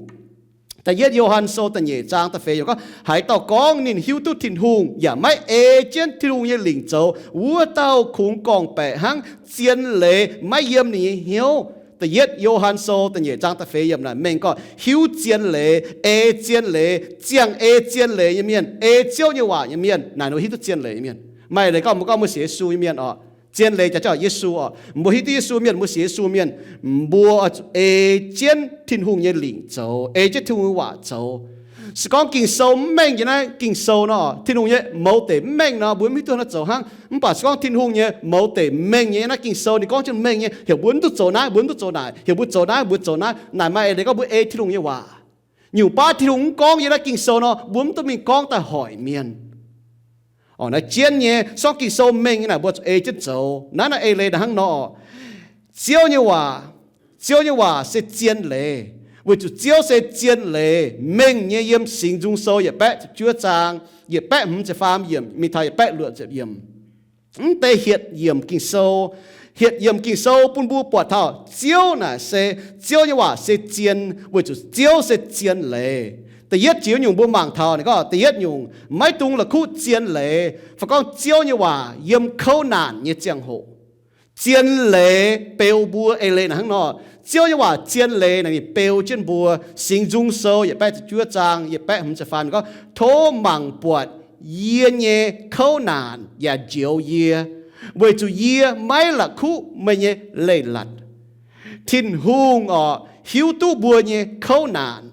Da'yietv Yo^han Sou da'nyeic zaang da'feix yiemc gorngv, haaix dauh gorngv ninh hiuv duqv Tin-Hungh yaac maiv ei jienv Tin-Hungh nyei lingc zoux, wuov dauh kungx gorngv-baeqc hnangv zien leiz maiv yiem ninh nyei hnyouv. Da'yietv Yo^han Sou da'nyeic zaang da'feix yiemc naaic mengh gorngv hiuv zien leiz, ei zien leiz, ziangh ei zien leiz nyei mienh, ei Ziouv nyei waac nyei mienh, naaic ninh hiuv duqv zien leiz nyei mienh. Maaih leiz gorngv mbuo gorngv mbuo sienx Yesu nyei mienh oc, zien leiz jaax jauv Yesu oc. Mbuo hiuv duqv Yesu mienh, mbuo sienx Yesu mienh, mbuo zuqc ei jienv Tin-Hungh nyei lingc zoux, ei jienv Tin-Hungh nyei waac zoux. Se gorngv Ging-Sou mv mengh nyei naaiv Ging-Sou nor, Tin-Hungh nyei mouz deic mv mengh nor, mbuo mv hiuv duqv naaiv zoux hnangv. Mv baac se gorngv Tin-Hungh nyei mouz deic mengh nyei naaiv Ging-Sou, ninh gorngv jienv mengh nyei, heuc mbuo mv duqv zoux naaiv, mbuo mv duqv zoux naaic, heuc mbuo zoux naaiv, mbuo zoux naaiv. Naaic maaih eix leiz gorngv mbuo ei Tin-Hungh nyei waac. Nyungc baav Tin-Hungh mv gorngv yie naaiv Ging-Sou nor, mbuo mv duqv mingh gorngv daaih hoic mienh. Orqc, naaiv jienv nyei, sorng Ging-Sou mengh nyei naaic mbuo zuqc ei jienv zoux. Naaiv naaiv eix leiz naaic hnangv nor, Ziouv nyei waac, Ziouv nyei waac se zien leiz, weic zuqc Ziouv se zien leiz. Mengh nyei yiem Singx Nzung Sou yietc baeqv ziepc juov zaang, yietc baeqv hmz ziepc faam yiemc mingh taux yietc baeqv luoqc ziepc yiemc. Mv deix hietc yiemc Ging-Sou, hietc yiemc Ging-Sou bun mbuo buatc taux Ziouv naaic se, Ziouv nyei waac se zien, weic zuqc Ziouv se zien leiz. Da'yietv jiex nyungc mbuo mangc taux ninh gorngv, da'yietv nyungc, maiv dungx la'kuqv zien leiz, fai gorngv Ziouv nyei waac yiem kouv naanc nyei ziangh hoc. Zien leiz beu mbuo eix leiz naaic hnangv nor. Ziouv nyei waac zien leiz naaic ninh beu jienv mbuo. Singx Nzung Sou yietc baeqv ziepc juov zaang yietc baeqv hmz ziepc faam gorngv, tov mangc buatc yie nyei kouv naanc yaac njoux yie, weic zuqc yie maiv la'kuqv meih nyei leiz-latc. Tin-Hungh orqc, hiuv duqv mbuo nyei kouv naanc.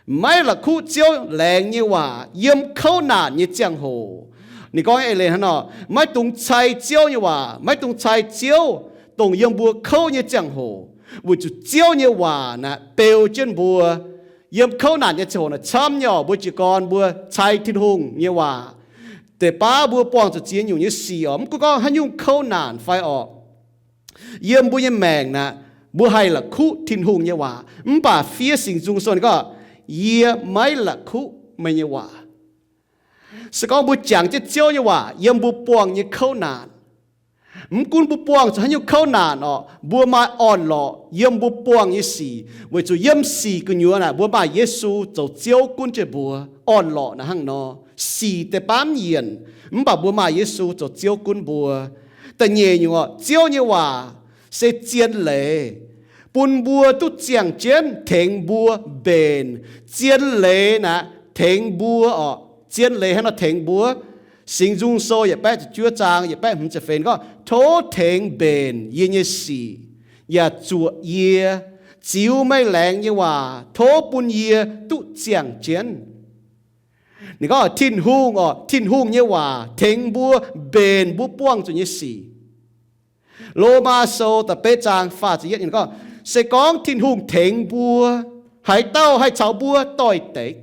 Maiv la'kuqv Ziouv laengz nyei waac yiem kouv naanc nyei ziangh hoc. Ninh gorngv eix leiz hnangv nor, maiv dungx cai Ziouv nyei waac, maiv dungx cai Ziouv, dongh yiem mbuo kouv nyei ziangh hoc, weic zuqc Ziouv nyei waac naaic beu jienv mbuo. Yiem kouv naanc nyei ziangh hoc naaic camv nyei orqc, mbuo jiez gorn mbuo cai Tin-Hungh nyei waac, deix baav mbuo buangh zuqc ziex nyungc nyei sic orqc, mv gunv gorngv haaix nyungc kouv naanc fai orqc, yiem mbuo nyei maengc naaic, mbuo haih la'kuqv Tin-Hungh nyei waac. Mv baac fiev Singx Nzung Sou ninh gorngv, yie maiv la'kuqv meih nyei waac. Se gorngv mbuo jangx jienv Ziouv nyei waac yiem mbuo buangh nyei kouv naanc, mv gunv mbuo buangh zuqc haaix nyungc kouv naanc orqc, mbuo maaih orn-lorqc yiem mbuo buangh nyei sic, weic zuqc yiem sic gu'nyuoz naaic mbuo maaih Yesu zoux Ziouv gunv jienv mbuo. Orn-lorqc naaic hnangv nor, sic deix baav mv yienc, mv baac mbuo maaih Yesu zoux Ziouv gunv mbuo. Da'nyeic nyungc orqc, Ziouv nyei waac se zien leiz, bun mbuo duqv ziangh jienv tengx mbuo mbenc. Zien leiz naaic tengx mbuo orqc. Zien leiz hnangv nor tengx mbuo. Singx Nzung Sou yietc baeqv ziepc juov zaang yietc baeqv hmz ziepc feix gorngv, tov tengx mbenc yie nyei sic, yaac zuoqc yie, ziux meih laengz nyei waac, tov bun yie duqv ziangh jienv. Ninh gorngv Tin-Hungh oc, Tin-Hungh nyei waac tengx mbuo mbenc mbuo buangh zuqc nyei sic. Lomaa Sou da'betv zaang faah ziepc yietv ninh gorngv, se gorngv Tin-Hungh tengx mbuo, haaix dauh haih caux mbuo doix-dekc?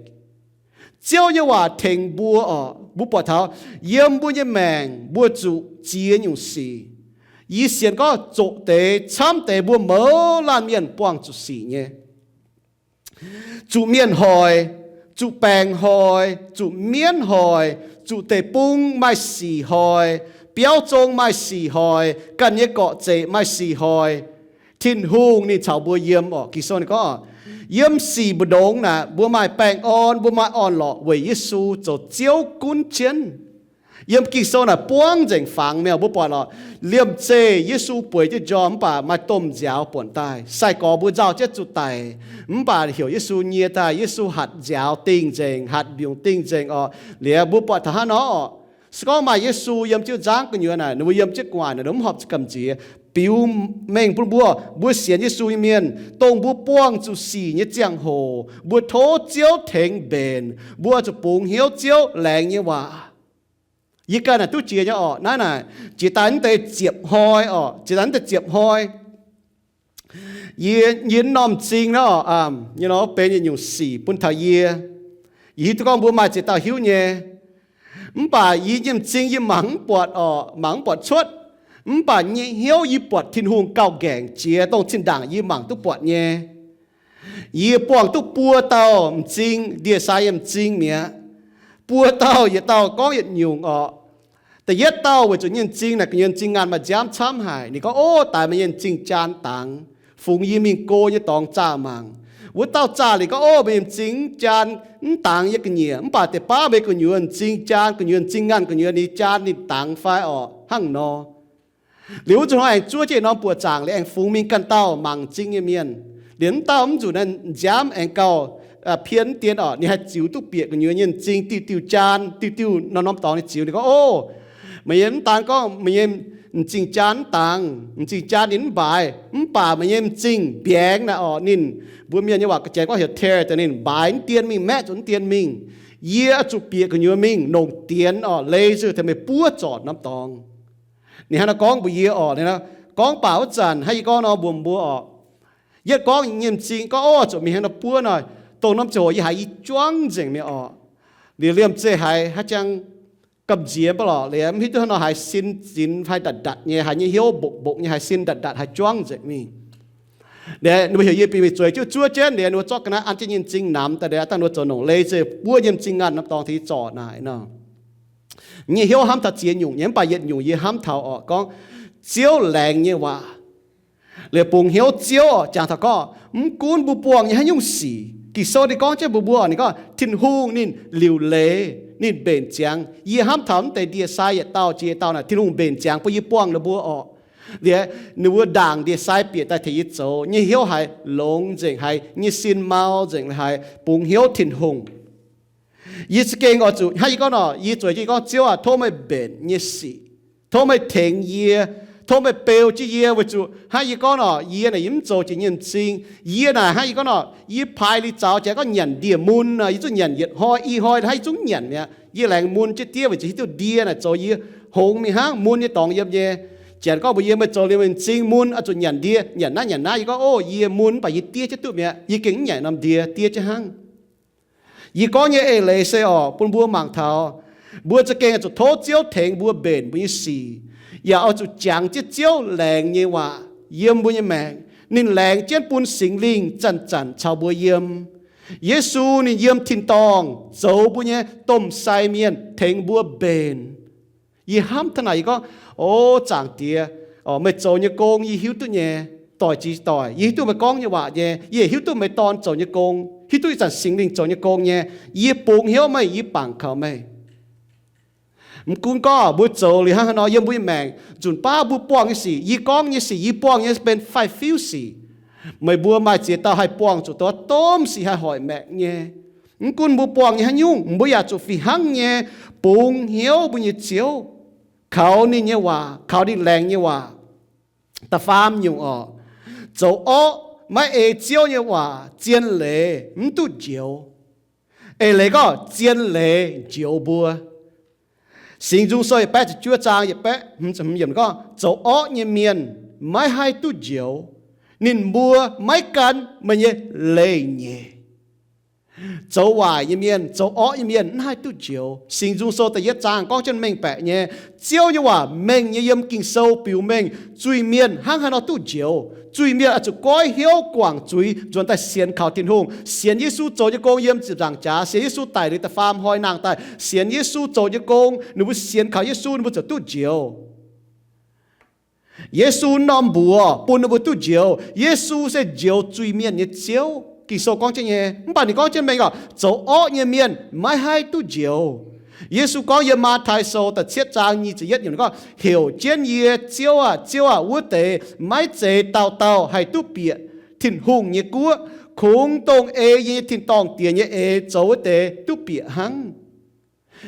Ziouv nyei waac tengx mbuo oc, mbuo buatc taux yiem mbuo nyei maengc mbuo zuqc ziex nyungc sic. Yie sienx gorngv zoqc deix camv deix mbuo mouz laanh mienh buangh zuqc sic nyei. Zuqc mienh hoic, zuqc baengc hoic, zuqc mienv hoic, zuqc deic-bung maaih sic hoic, biauv zong maaih sic hoic, ganh nyei gorqv-zeic maaih sic hoic. Tin-Hungh ninh caux mbuo yiem oc. Ging-Sou ninh gorngv, yiem sic mbu'ndongx naaic mbuo maaih baengh orn, mbuo maaih orn-lorqc weic Yesu zoux Ziouv gunv jienv. Yiem Ging-Sou naaic buangv nzengc fangx mi'aqv. Mbuo buatc lorqc, liemh zeih Yesu bueix jienv njormh mv baac maaih domh nziaaux buonc daaih. Sai-gorx mbuo nzauh jienv zuqc daic, mv baac heuc Yesu nyie daaih. Yesu hatc nziaaux dingh nzengc, hatc mbiungc dingh nzengc oc. Liuz mbuo buatc taux hnangv nor oc, se gorngv maaih Yesu yiem jienv nzangv gu'nyuoz naaic, ninh mbuo yiem jienv gu'nguaaic naaic, ninh mbuo mv horpc zuqc gamh nziex. Biux mengh bun mbuo, mbuo sienx Yesu nyei mienh, dongh mbuo buangh zuqc sic nyei ziangh hoc, mbuo tov Ziouv tengx mbenc, mbuo zuqc bungx hnyouv Ziouv laengz nyei waac. Yie ganh naaic duqv jiex nyei oc. Naaiv naaic jiex daaih naaiv deix ziepc hnoi oc, jiex daaih naaiv deix ziepc hnoi. Yie, yie norm m'zing naaiv oc, nyei nor benx yietc nyungc sic bun taux yie. Yie hiuv duqv gorngv mbuo maaih ziex dauh hiuv nyei. Mv baac yie nyei m'zing yie mangc mv buatc oc, mangc mv buatc cuotv. Mv baac nyei hnyouv yie buatc Tin-Hungh gauh nqaengc jiex dongh zinh ndaangc yie mangc duqv buatc nyei. Yie buangh duqv buo dauh m'zing, ndie-sai nyei m'zing mi'aqv. Buo dauh yietc dauh gorngv yietc nyungc oc. Da'yietv dauh weic zuqc nyei m'zing naaic gu'nyuoz m'zing ngaanh maaih nziaamv camv haic. Ninh gorngv, ov, daix meih nyei m'zing jaan dangx, fungx yie mingh go nyei dorngx zaah mangc. Wuov dauh zaah liuz gorngv, ov, meih nyei m'zing jaan mv dangx yie ga'nyiec, mv baac deix baav meih gu'nyuoz m'zing jaan, gu'nyuoz m'zing ngaanh gu'nyuoz ninh jaan ninh dangx fai orqc, hnangv nor. Liuz wuov zuqc hnoi aengx zuov jienv norm buoqc zaangc liuz aengx fungx mingh ganh dauh mangc m'zing nyei mienh. Liuz mv dauh mv nzunc naaiv nziaamv aengx gauh pien dien orqc, ninh haih ziux duqv bieqc gu'nyuoz nyei m'zing diuh diuh jaan, diuh diuh norm-norm dorngx ninh ziux. Ninh gorngv, ov, meih nyei mv daan gorngv meih nyei m'zing jaan mv dangx, m'zing jaan ninh mv mbaaix, mv baac meih nyei m'zing mbiaengx naaic orqc, ninh, mbuo mienh nyei waac ga'janx gorngv heuc tear, daaih ninh mbaaix mv dien mingh, maeqv zuqc mv dien mingh. Yie oix zuqc bieqc gu'nyuoz mingh nongc dienx orqc, laser tengx meih buov zorc norm dorngx. Ninh hnangv naaiv gorngv mbuox yie orqc, gorngv baac wuov zanc hnangv yie gorngv nor mbuox mbuo orqc, yietv gorngv nyei m'zing gorngv, ov, zuqc mingh hnangv nor buov nor, dongh norm ziangh hoc yie haiz yie juangv nzengc mi'aqv orqc. Liuz liemh zeih haiz haaix jangx gamh nziex mv baac lorqc, liuz mv hiuv duqv hnangv nor haiz sin zinx fai ndatc ndatc nyei, haiz nyei hnyouv mbokc mbokc nyei, haiz sin ndatc ndatc, haiz juangv nzengc mingh. Liuz ninh mbuo heuc yie bieqc mingh zueiz jienv zuov jienv, liuz ninh mbuo zorqv ga'naaiv an jienv nyei m'zing namx daaih, liuz dangh ninh mbuo zoux nongc laser buov nyei m'zing ngaanh norm dorngx tengx yie zorc naaic nor. Nyei hnyouv hnamv taux ziex nyungc nyei, mv baac yietc nyungc yie hnamv taux orqc, gorngv Ziouv laengz nyei waac. Liuz bungx hnyouv Ziouv orqc, jangx taux gorngv mv gunv mbuo buangh nyei haaix nyungc sic, Ging-Sou ninh gorngv jienv mbuox mbuo, ninh gorngv Tin-Hungh ninh liuc leiz, ninh mbenc ziangx. Yie hnamv taux mv deix ndie-sai yietc dauh jiex yietc dauh naaic, Tin-Hungh mbenc ziangx bun yie buangh ninh mbuo orqc. Liuz ninh mbuo ndaangc ndie-sai bieqc daaih tengx yie zoux, nyei hnyouv haiz longx nzengc, haiz nyei sin mau nzengc, haiz bungx hnyouv Tin-Hungh. Yie za'gengh oix zuqc hnangv yie gorngv nor, yie zueiz jienv gorngv, Ziouv aah, tov meih mbenc nyei sic, tov meih tengx yie, tov meih beu jienv yie, weic zuqc hnangv yie gorngv nor, yie naaic yie mv zoux jiex nyei m'zing. Yie naaic hnangv yie gorngv nor, yie paaix liuz zaux jiex gorngv nyanc ndie-mun nor, yie zungv nyanc yietc hnoi i hnoi hnangv yie zungv nyanc mi'aqv. Yie laengz mun jienv diev weic zuqc hiuv duqv ndie naaic zoux yie hngongx mingh hnangv, mun nyei dorngx yiem nyei. Janx gorngv mbuox yie, meih zoux liuz meih m'zing mun oix zuqc nyanc ndie, nyanc naaiv nyanc naaiv. Yie gorngv, ov, yie mun mv baac yie diev jienv duqv mi'aqv. Yie gengh mv nyanc norm ndie, diev jienv hnangv. Yie gorngv nyei eix leiz se orqc, bun mbuo mangc taux, mbuo za'gengh oix zuqc tov Ziouv tengx mbuo mbenc mbuo nyei sic, yaac oix zuqc jangx jienv Ziouv laengz nyei waac yiem mbuo nyei maengc. Ninh laengz jienv bun Singx Lingh zanc-zanc caux mbuo yiem. Yesu ninh yiem tin-dorngh zoux mbuo nyei domh sai mienh tengx mbuo mbenc. Yie hnamv taux naaic yie gorngv, O Zaangc Diex, meih zoux nyei gong yie hiuv duqv nyei, doic jiex doic. Yie hiuv duqv meih gorngv nyei waac nyei. Yie hiuv duqv meih Dorn zoux nyei gong, hiuv duqv ih zanc Singx Lingh zoux nyei gong nyei. Yie bungx hnyouv meih, yie bangc kaux meih. Mv gunv gorngv mbuo zoux liuz hnangv haaix nor yiem mbuo nyei maengc, nzunc baav mbuo buangh nyei sic, yie gorngv nyei sic, yie buangh nyei benx faix-fiuv sic. Meih mbuo maaih ziex dauh haih buangh zuqc dongh domh sic haih hoic maengc nyei. Mv gunv mbuo buangh nyei haaix nyungc, mbuo yaac zuqc fih hnangv nyei bungx hnyouv mbuo nyei Ziouv, kaux ninh nyei waac, kaux ninh laengz nyei waac. Da'faam nyungc oc, zoux orqv maiv ei Ziouv nyei waac zien leiz mv duqv njoux. Eix leiz gorngv zien leiz njoux mbuo. Singx Nzung Sou yietc baeqv ziepc juov zaang yietc baeqv hmz ziepc hmz yiemc gorngv, zoux orqv nyei mienh maiv haih duqv njoux. Ninh mbuo maiv gan meih nyei leiz-nyeic. Zoux waaic nyei mienh, zoux orqv nyei mienh mv haih duqv njoux. Singx Nzung Sou da'yietv zaang gorngv jienv mengh baeqc nyei, Ziouv nyei waac mengh nyei yiem Ging-Sou biux mengh zuiz-mienh hnangv haaix nor duqv njoux. Zuiz-mienh oix zuqc goiv hnyouv guangc zuiz nzuonx daaih sienx kaux Tin-Hungh, sienx Yesu zoux nyei gong yiem ziepc nzaangc jaax, sienx Yesu daic liuz da'faam hnoi nangh daaih, sienx Yesu zoux nyei gong, ninh mbuo sienx kaux Yesu ninh mbuo ziouc duqv njoux. Yesu norm mbuox bun ninh mbuo duqv njoux. Yesu se njoux zuiz-mienh nyei Ziouv. Ging-Sou gorngv jienv nyei. Mv baac ninh gorngv jienv mengh gorngv, zoux orqv nyei mienh maiv haih duqv njoux. Yesu gorngv yiem Matv^tai Sou da'cietv zaang nyic ziepc yietv yiemc gorngv, heuc jienv yie, Ziouv aah, Ziouv aah, wuov deix maiv zeiz dauh dauh haih duqv bieqc Tin-Hungh nyei guoqv, kungx dongh ei yie nyei tin-dorngh Diex nyei eix zoux wuov deix duqv bieqc hnangv.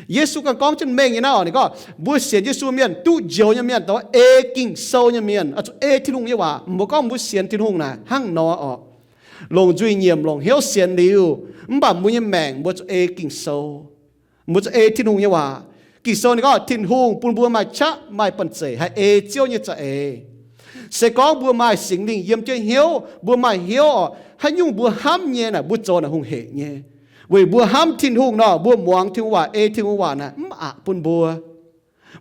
Yesu ganh gorngv jienv mengh nyei naaiv oc. Ninh gorngv mbuo sienx Yesu mienh, duqv njoux nyei mienh, dongh ei Ging-Sou nyei mienh, oix zuqc ei Tin-Hungh nyei waac. Mbuo gorngv mbuo sienx Tin-Hungh naaic hnangv nor oc, longc nzuih nyiemc, longc hnyouv sienx liuz, mv baac mbuo nyei maengc mbuo zuqc ei Ging-Sou. Mbuo zuqc ei Tin-Hungh nyei waac. Ging-Sou ninh gorngv Tin-Hungh bun mbuo maaih qaqv maaih banh zeic haih ei Ziouv nyei za'eix. Se gorngv mbuo maaih Singx Lingh yiem jienv hnyouv, mbuo maaih hnyouv oc, haaix nyungc mbuo hnamv nyei naaic mbuo zoux naaic hungh heic nyei. Weic mbuo hnamv Tin-Hungh nor, mbuo muangx Tin-Hungh waac, ei Tin-Hungh waac naaic mv aqc bun mbuo.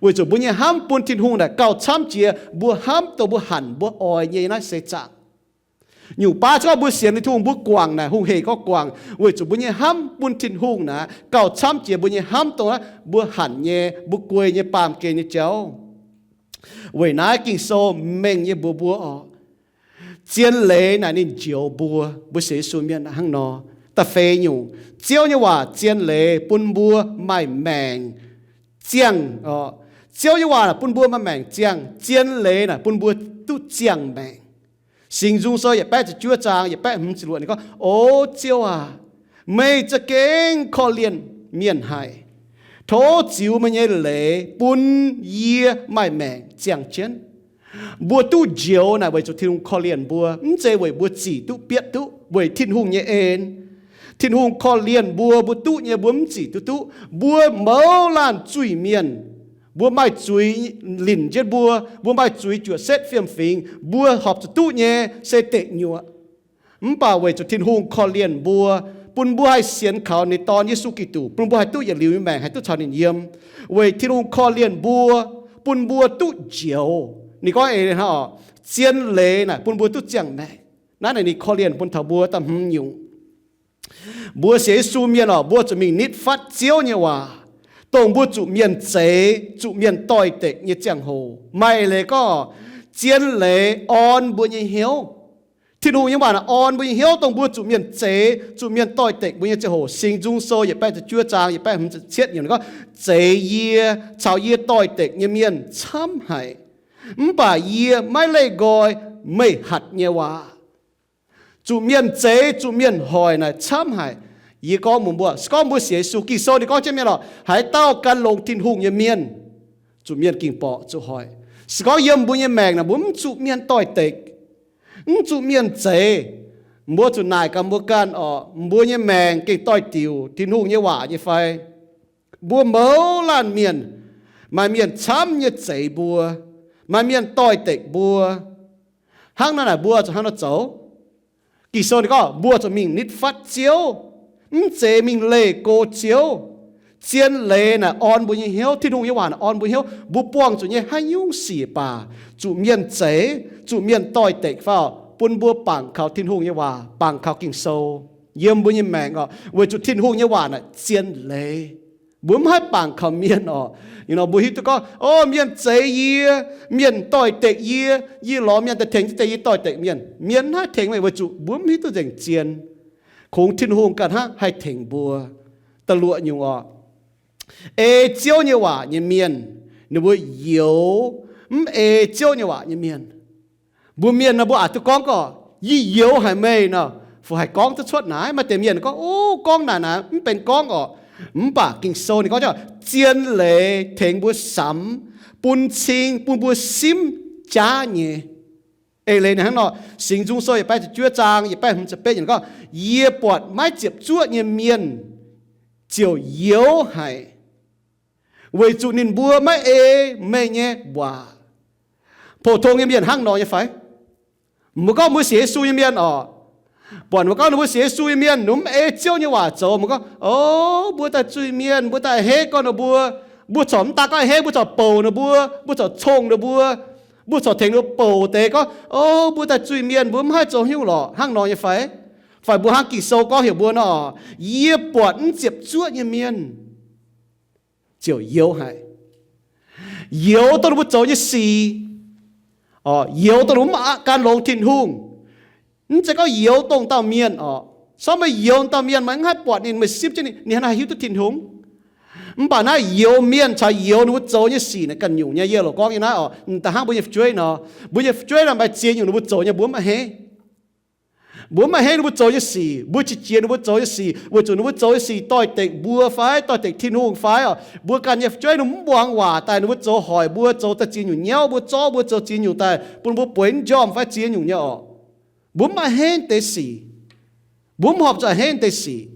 Weic zuqc mbuo nyei hnamv bun Tin-Hungh naaic gauh camv jiex mbuo hnamv dongh mbuo hanc mbuo oix nyei naaiv seix zaangc. Nyungc baav se gorngv mbuo sienx Tin-Hungh mbuo guangc naaic hungh heic gorngv guangc, weic zuqc mbuo nyei hnamv bun Tin-Hungh naaic gauh camv jiex mbuo nyei hnamv dongh mbuo hanc nyei, mbuo guei nyei, baamh gen nyei jauv. Weic naaiv Ging-Sou mengh nyei mbuox mbuo oc, zien leiz naaic ninh njoux mbuo, mbuo sienx Yesu mienh hnangv nor. Da'feix nyungc, Ziouv nyei waac zien leiz bun mbuo maaih maengc ziangh. Ziouv nyei waac naaic bun mbuo maaih maengc ziangh. Zien leiz naaic bun mbuo duqv ziangh maengc. Singx Nzung Sou yietc baeqv ziepc juov zaang yietc baeqv hmz ziepc luoqc ninh gorngv, O Ziouv aac, meih za'gengh korv-lienh mienh haic. Tov ziux meih nyei leiz bun yie maaih maengc ziangh jienv. Mbuo duqv njoux naaic weic zuqc Tin-Hungh korv-lienh mbuo, mv zeiz weic mbuo zic duqv bietv duqv, weic Tin-Hungh nyei en. Tin-Hungh korv-lienh mbuo, mbuo duqv nyei mbuo mv zic duqv duqv. Mbuo mouz laanh zuiz-mienh, mbuo maaih zuiz linc jienv mbuo, mbuo maaih zuiz juoqc setv fiem-fingx, mbuo horpc zuqc duqv nyei se deic nyuoqc. Mv baac weic zuqc Tin-Hungh korv-lienh mbuo, bun mbuo haih sienx kaux ninh Dorn, Yesu Giduc, bun mbuo haih duqv yietc liuz nyei maengc, haih duqv caux ninh yiem. Weic Tin-Hungh korv-lienh mbuo, bun mbuo duqv njoux. Ninh gorngv eix hnangv oc, zien leiz naaic bun mbuo duqv ziangh maengc. Naaiv naaic ninh korv-lienh bun taux mbuo da'hmz nyungc. Mbuo sienx Yesu mienh oc, mbuo zuqc mingh nitv fatv Ziouv nyei waac, dongh mbuo zuqc mienh zeix, zuqc mienh doix-dekc nyei ziangh hoc. Maaih leiz gorngv, zien leiz orn mbuo nyei hnyouv. Tin-Hungh nyei waac naaic orn mbuo nyei hnyouv, dongh mbuo zuqc mienh zeix, zuqc mienh doix-dekc mbuo nyei ziangh hoc. Singx Nzung Sou yietc baeqv ziepc juov zaang yietc baeqv hmz ziepc cietv yiemc gorngv, Zeix yie caux yie doix-dekc nyei mienh camv haic, mv baac yie maiv leih nqoi meih hatc nyei waac. Zuqc mienh zeix, zuqc mienh hoic naaic camv haic. Yie gorngv mbuox mbuo, se gorngv mbuo sienx Yesu, Ging-Sou ninh gorngv jienv mienh oc, haaix dauh gan longx Tin-Hungh nyei mienh, zuqc mienh gengh borqc zuqc hoic. Se gorngv yiem mbuo nyei maengc naaic mbuo mv zuqc mienh doix-dekc, mv zuqc mienh zeix, mbuo zuqc naaic gaax mbuo ganh oc, mbuo nyei maengc gengh doix-diuc Tin-Hungh nyei waac nyei fai? Mbuo mouz laanh mienh, maaih mienh camv nyei zeix mbuo, maaih mienh doix-dekc mbuo. Hnangv naaiv naaic mbuo zuqc hnangv nor zoux. Ging-Sou ninh gorngv mbuo zuqc mingh nitv fatv Ziouv, mv zeiz mingh leih go Ziouv. Zien leiz naaic orn mbuo nyei hnyouv, Tin-Hungh nyei waac naaic orn mbuo hnyouv. Mbuo buangh zuqc nyei haaix nyungc sic baac, zuqc mienh zeix, zuqc mienh doix-dekc fai, bun mbuo bangc kaux Tin-Hungh nyei waac, bangc kaux Ging-Sou yiem mbuo nyei maengc oc, weic zuqc Tin-Hungh nyei waac naaic zien leiz. Mbuo mv haih bangc kaux mienh oc. Ih nor mbuo hiuv duqv gorngv, o, mienh zeix yie, mienh doix-dekc yie, yie lorz mienh daaih tengx jienv deix yie doix-dekc mienh. Mienh mv haih tengx meih weic zuqc mbuo mv hiuv duqv nzengc zien. Kungx Tin-Hungh ganh hnangv haih tengx mbuo. Da'luoqc nyungc oc, ei Ziouv nyei waac nyei mienh, ninh mbuo youx mv ei Ziouv nyei waac nyei mienh. Mbuo mienh nor mbuo aqc duqv gorngv gorqv, yie youx haic meih nor, Fu haih gorngv duqv cuotv naaiv? Maaih deix mienh gorngv, O, gorngv naaic naaic mv benx gorngv orqc. Mv baac Ging-Sou ninh gorngv, Zien leiz tengx mbuo samx, bun cing, bun mbuo simv jaav nyei. Eix leiz ninh hnangv nor, Singx Nzung Sou yietc baeqv ziepc juov zaang yietc baeqv hmz ziepc betv gorngv, Yie buatc maiv ziepc zuoqv nyei mienh ziouc youx haic, weic zuqc ninh mbuo maiv ei meih nyei waac. Pou-tong nyei mienh hnangv nor nyei fai? Mbuo gorngv mbuo sienx Yesu nyei mienh orqc, buatc mbuo gorngv ninh mbuo sienx Yesu nyei mienh, ninh mv ei Ziouv nyei waac zoux, mbuo gorngv, O, mbuo daaih zuiz-mienh, mbuo daaih a'hneiv gorngv ninh mbuo, mbuo corc mv daaih gorngv a'hneiv, mbuo corc bouc ninh mbuo, mbuo corc cong ninh mbuo, mbuo corc tengx ninh mbuo bouc deix gorngv, O, mbuo daaih zuiz-mienh, mbuo mv haih zoux haaix nyungc lorqc, hnangv nor nyei fai? Fai mbuo hnangv Ging-Sou gorngv heuc mbuo nor, Yie buatc mv ziepc zuoqv nyei mienh ziouc youx haic. Youx dongh ninh mbuo zoux nyei sic, youx dongh ninh mbuo mv gan longx Tin-Hungh. Mv zeiz gorngv youx dongh dauh mienh orqc. Sortv meih youx dauh mienh, meih mv haih buatc ninh, meih simv jienv ninh, ninh hnangv naaiv hiuv duqv Tin-Hungh? Mv baac naaiv youx mienh caux youx ninh mbuo zoux nyei sic naaic ganh nyungc nyei. Yie loc gorngv nyei naaiv orqc, da'hnangv mbuo nyei fu'jueiv nor, mbuo nyei fu'jueiv nor maaih ziex nyungc ninh mbuo zoux nyei mbuo mv a'hneiv. Mbuo mv a'hneiv ninh mbuo zoux nyei sic, mbuo qiex jiez ninh mbuo zoux nyei sic, weic zuqc ninh mbuo zoux nyei sic doix-dekc mbuo fai doix-dekc Tin-Hungh fai orqc. Mbuo ganh nyei fu'jueiv ninh mbuo mv muangx waac daaih, ninh mbuo zoux hoic mbuo, zoux daaih ziex nyungc nyauv, mbuo zorqv mbuo zoux ziex nyungc daaih, bun mbuo bueix mv njormh fai ziex nyungc nyei orqc. Mbuo mv a'hneiv deix sic. Mbuo mv horpc zuqc a'hneiv deix sic.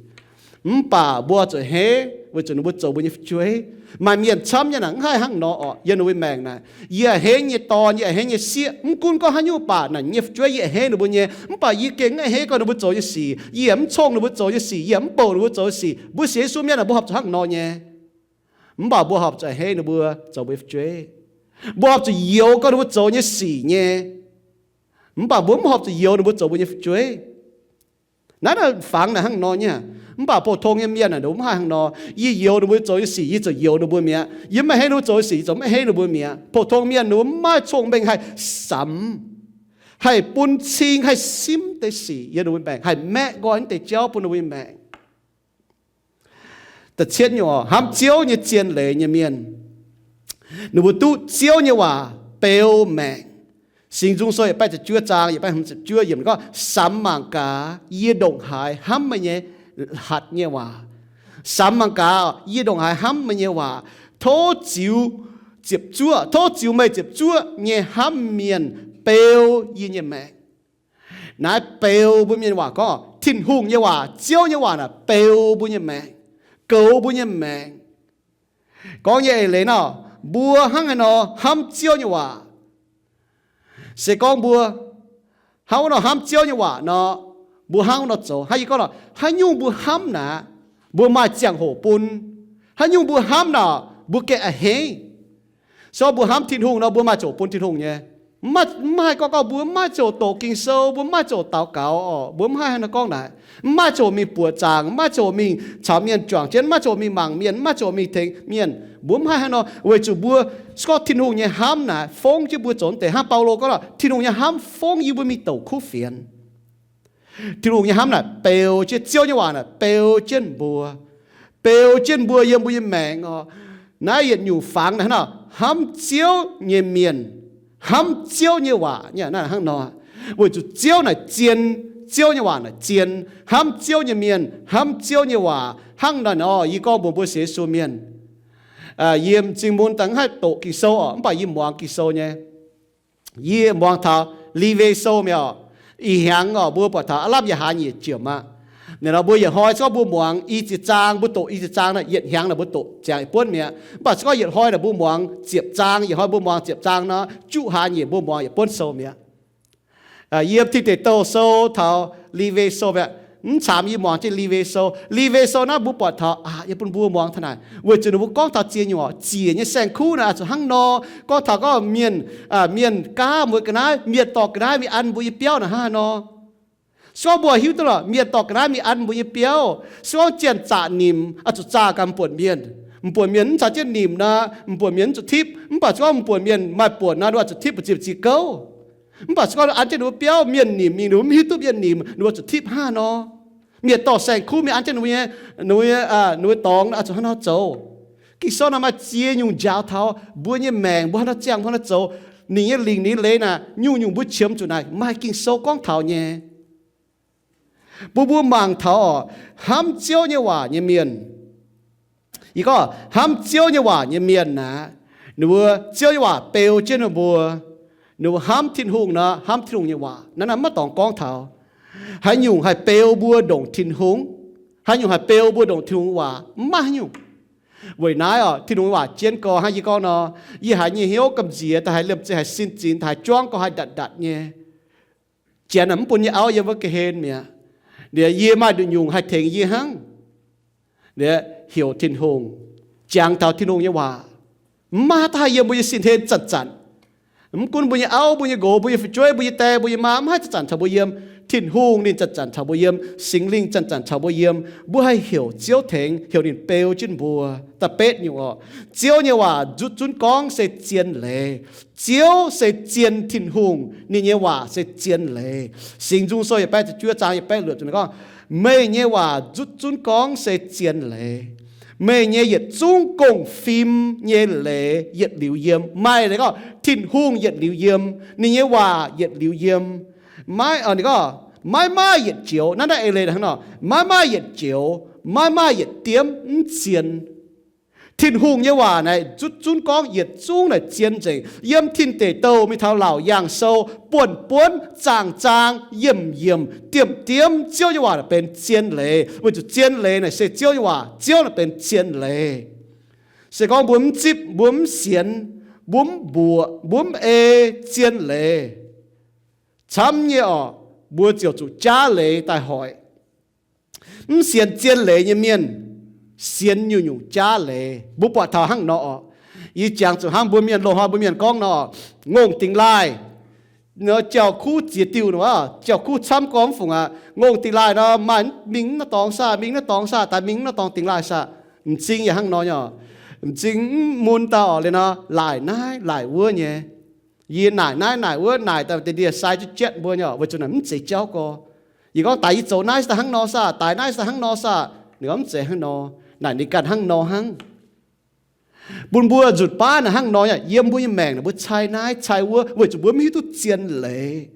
Mv baac mbuo zuqc a'hneiv weic zuqc ninh mbuo zoux mbuo nyei fu'jueiv. Maaih mienh camv nyei naaic mv haih hnangv nor orqc. Yiem ninh mbuo maengc naaic, yie a'hneiv nyei dorn, yie a'hneiv nyei sieqv, mv gunv gorngv haaix nyungc baac naaic nyei fu'jueiv yie a'hneiv ninh mbuo nyei. Mv baac yie gengh mv a'hneiv gorngv ninh mbuo zoux nyei sic. Yie yaac mv cong ninh mbuo zoux nyei sic, yie yaac mv bouc ninh mbuo zoux nyei sic. Mbuo sienx Yesu mienh aah, mbuo horpc zuqc hnangv nor nyei. Mv baac mbuo horpc zuqc a'hneiv ninh mbuo zoux mbuo nyei fu'jueiv. Mbuo horpc zuqc youx gorngv ninh mbuo zoux nyei sic nyei. Mv baac mbuo mv horpc zuqc youx ninh mbuo zoux mbuo nyei fu'jueiv. Naaiv fangx naaic hnangv nor nyei. Mv baac pou-tong nyei mienh aah, ninh mbuo mv haih hnangv nor. Yie youx ninh mbuo zoux nyei sic, yie ziouc youx ninh mbuo mi'aqv. Yie mv a'hneiv ninh mbuo zoux nyei sic, yie ziouc mv a'hneiv ninh mbuo mi'aqv. Pou-tong mienh ninh mbuo mv maaih cong-mengh haih samx, haih bun cing, haih simv deix sic yiem ninh mbuo maengc, haih maeqv nqoi naaiv deix jauv bun ninh mbuo nyei maengc. Da'cietv nyungc, hnamv Ziouv nyei zien leiz nyei mienh, ninh mbuo duqv Ziouv nyei waac beu maengc. Singx Nzung Sou yietc baeqv ziepc juov zaang yietc baeqv hmz ziepc juov yiemc gorngv, Samx mangc gaax, yie ndongc haaix hnamv meih nyei hatc nyei waac. Samx mangc gaax, yie ndongc haaix hnamv meih nyei waac. Tov ziux ziepc zuoqv, tov ziux meih ziepc zuoqv nyei hnamv mienh beu yie nyei maengc. Naaiv beu mbuo mienh waac gorngv Tin-Hungh nyei waac, Ziouv nyei waac naaic beu mbuo nyei maengc, goux mbuo nyei maengc. Gorngv nyei eix leiz nor, mbuo hnangv haaix nor hnamv Ziouv nyei waac? Se gorngv mbuo hnangv wuov nor hnamv Ziouv nyei waac nor, mbuo hnangv wuov nor zoux. Hnangv yie gorngv nor, haaix nyungc mbuo hnamv naaic, mbuo maaih ziangh hoc bun. Haaix nyungc mbuo hnamv naaic, mbuo gengh a'hneiv. Se gorngv mbuo hnamv Tin-Hungh nor, mbuo maaih ziouc bun Tin-Hungh nyei. Mv maaih, mv haih gorngv, gorngv mbuo mv maaih ziouc doqc Ging-Sou, mbuo mv maaih ziouc daux gaux orqc, mbuo mv haih hnangv naaiv gorngv naaic. Mv maaih ziouc mingh buoqc zaangc, mv maaih ziouc mingh caux mienh juangc jienv, mv maaih ziouc mingh mangc mienh, mv maaih ziouc mingh tengx mienh. Mbuo mv haih hnangv nor, weic zuqc mbuo se gorngv Tin-Hungh nyei hnamv naaic fongv jienv mbuo zoux deix hnangv Baulo gorngv, Tin-Hungh nyei hnamv fongv yie mbuo mingh douc kuv fienx. Tin-Hungh nyei hnamv naaic beu jienv, Ziouv nyei waac naaic beu jienv mbuo, beu jienv mbuo yiem mbuo nyei maengc orqc. Naaiv yietc nyungc fangx naaic hnangv nor, hnamv Ziouv nyei mienh, hnamv Ziouv nyei waac nyei naaiv hnangv nor. Weic zuqc Ziouv naaic zien, Ziouv nyei waac naaic zien. Hnamv Ziouv nyei mienh hnamv Ziouv nyei waac hnangv naaiv nor. Yie gorngv mbuox mbuo sienx Yesu mienh, yie m'zing mun daaih mv haih doqc Ging-Sou orqc, mv baac yie muangx Ging-Sou nyei. Yie muangx taux Lewi Sou mi'aqv orqc. Ih hnyangx orqc, mbuo buatc taux aav lamh yietc hlaax nyeic ziepc aqv. Naaiv nor mbuo yietc hnoi se gorngv mbuo muangx i ziex zaang, mbuo doqc i ziex zaang naaic, yietc hnyangx naaic mbuo doqc ziangx yietc buonv mi'aqv. Mv baac se gorngv yietc hnoi naaic mbuo muangx ziepc zaang, yietc hnoi mbuo muangx ziepc zaang nor, juqv hlaax nyeic mbuo muangx yietc buonv sou mi'aqv. Yiem Tin Deic Douh Sou taux Lewi Sou mi'aqv. Mv caamx yie muangx jienv Lewi Sou. Lewi Sou naaiv mbuo buatc taux aqc, yie bun mbuo muangx taux naaic, weic zuqc ninh mbuo gorngv taux ziex nyungc orqc, ziec nyei saeng-kuv naaic oix zuqc hnangv nor. Gorngv taux gorngv mienh, mienh gaav mbuo ga'naaiv, mienh dorh ga'naaiv mingh an mbuo nyei biauv naaic hnangv haaix nor. Se gorngv mbuo hiuv duqv lorqc, mienh dorh ga'naaiv mingh an mbuo nyei biauv, se gorngv janx zaqc nimc, oix zuqc zaah gaax m'buonc mienh. M'buonc mienh mv caux jienv nimc nor, m'buonc mienh mv zuqc tipv. Mv baac se gorngv m'buonc mienh maaih buonc nor, ninh oix zuqc tipv mbu'ziex gouv. Mv baac se gorngv an jienv ninh mbuo biauv, mienh nimc mingh, ninh mbuo mv hiuv duqv mienh nimc, ninh mbuo zuqc tipv hnangv haaix nor. Mienh dorh saeng-kuv mingh an jienv ninh mbuo nyei, ninh mbuo nyei dorngx, oix zuqc hnangv haaix nor zoux. Ging-Sou naaic maaih ziex nyungc njaaux taux mbuo nyei maengc, mbuo hnangv haaix nor ziangh, mbuo hnangv haaix nor zoux. Ninh nyei lingc ninh nyei leiz naaic, nyungc-nyungc mbuo qiemx zuqc naaic maaih Ging-Sou gorngv taux nyei. Bun mbuo mangc taux oc, hnamv Ziouv nyei waac nyei mienh, yie gorngv hnamv Ziouv nyei waac nyei mienh aeqv, ninh mbuo, Ziouv nyei waac beu jienv ninh mbuo, ninh mbuo hnamv Tin-Hungh nor, hnamv Tin-Hungh nyei waac. Naaiv naaiv maiv dorngx gorngv taux haaix nyungc haih beu mbuo ndongc Tin-Hungh, haaix nyungc haih beu mbuo ndongc Tin-Hungh waac, maiv haaix nyungc. Weic naaiv oc, Tin-Hungh nyei waac jienv gorx hnangv yie gorngv nor, yie haiz nyei hnyouv gamh nziex, da'haiz liemh zeih haiz sin zinx, da'haiz juangv gorx haiz ndatc ndatc nyei. Janx naaic mv bun nyei auv yiem wuov ga'hlen mi'aqv. Liuz yie maaih nduqc nyungc haih tengx yie hnangv. Liuz heuc Tin-Hungh, jangx taux Tin-Hungh nyei waac. Mv maaih haaix dauh haih yiem mbuo nyei sin hlen zanc-zanc. Mv gunv mbuo nyei auv, mbuo nyei nqox, mbuo nyei fu'jueiv, mbuo nyei die, mbuo nyei maa, mv haih zanc-zanc caux mbuo yiem. Tin-Hungh ninh zanc-zanc caux mbuo yiem, Singx Lingh zanc-zanc caux mbuo yiem. Mbuo haih heuc Ziouv tengx, heuc ninh beu jienv mbuo, da'betv nyungc oc. Ziouv nyei waac nzutv zunv gorngv se zien leiz. Ziouv se zien Tin-Hungh, ninh nyei waac se zien leiz. Singx Nzung Sou yietc baeqv ziepc juov zaang yietc baeqv luoqc ziepc gorngv, meih nyei waac nzutv zunv gorngv se zien leiz. Meih nyei yietc zungv gong-fim nyei leiz yietc liuz yiem. Maaih leiz gorngv Tin-Hungh yietc liuz yiem, ninh nyei waac yietc liuz yiem. Maiv, ninh gorngv, maiv maaih yietc joux, naaiv naaiv eix leiz hnangv nor, maiv maaih yietc joux, maiv maaih yietc diemv mv zien. Tin-Hungh nyei waac naaic nzutv zunv gorngv yietc zungv naaic zien nzengc. Yiem tin deic douh mingh taux laauc yaangh sou, buonv-buonv, zaangh-zaang, yiemc-yiemc, diemv-diemv, Ziouv nyei waac naaic benx zien leiz, weic zuqc zien leiz naaic se Ziouv nyei waac. Ziouv naaic benx zien leiz. Se gorngv mbuo mv zipv, mbuo mv sienx, mbuo mv mbuoqc, mbuo mv ei zien leiz, camv nyei orqc, mbuo ziouc zuqc jaav leiz daaih hoic. Mv sienx zien leiz nyei mienh sienx nyungc-nyungc jaav leiz. Mbuo buatc taux hnangv nor orqc. Yie jangx zuqc hnangv mbuo mienh loz-hnoi mbuo mienh gorngv nor, ngongh dingx laaih, jauv-kuv ziex diuh nor, jauv-kuv camv gorngv mv fungc aqv. Ngongh dingx laaih nor maaih mingh naaiv dorngx saah, mingh naaiv dorngx saah, daaih mingh naaiv dorngx dingx laaih saah. M'zing yaac hnangv nor nyei orqc. M'zing mv mun daaih orqc liuz nor, laaic naaiv laaic wuov nyei. Yie naaic naaiv naaic wuov, naaic daaih deix ndie-sai jienv jatv mbuo nyei orqc, weic zuqc naaic mv zeiz jauv gorx. Yie gorngv, daaih yie zoux naaiv daaih hnangv nor saah, daaih naaiv daaih hnangv nor saah. Ninh gorngv mv zeiz hnangv nor. Naaic ninh ganh hnangv nor hnangv. Bun mbuo nzutc baav naaic hnangv nor, yiem mbuo nyei maengc naaic mbuo cai naaiv cai wuov weic zuqc mbuo mv hiuv duqv zien leiz.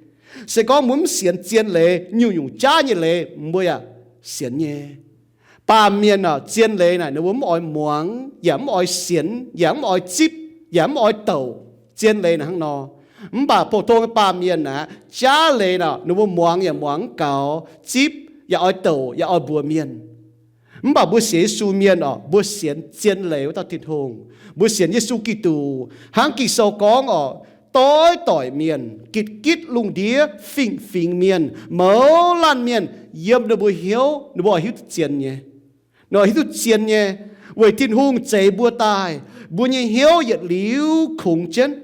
Se gorngv mbuo mv sienx zien leiz, nyungc-nyungc jaav nyei leiz mbuo yaac sienx nyei. Baamh mienh aah, zien leiz naaic ninh mbuo mv oix muangx, yaac mv oix sienx, yaac mv oix zipv, yaac mv oix douc. Zien leiz naaic hnangv nor. Mv baac pou-tong nyei baamh mienh aah, jaav leiz naaic ninh mbuo muangx yaac muangx mv gaux, zipv yaac oix douc yaac oix mbuox mienh. Mv baac mbuo sienx Yesu mienh orqc, mbuo sienx zien leiz wuov dauh Tin-Hungh. Mbuo sienx Yesu Giduc hnangv Ging-Sou gorngv orqc, doix-doic mienh, gitv-gitv lungh ndiev, fingx-fingx mienh, mouz laanh mienh, yiem ninh mbuo hnyouv ninh mbuo oix hiuv duqv zien nyei. Ninh oix hiuv duqv zien nyei, weic Tin-Hungh zeix mbuo daaih, mbuo nyei hnyouv yietc liuz kungx jienv.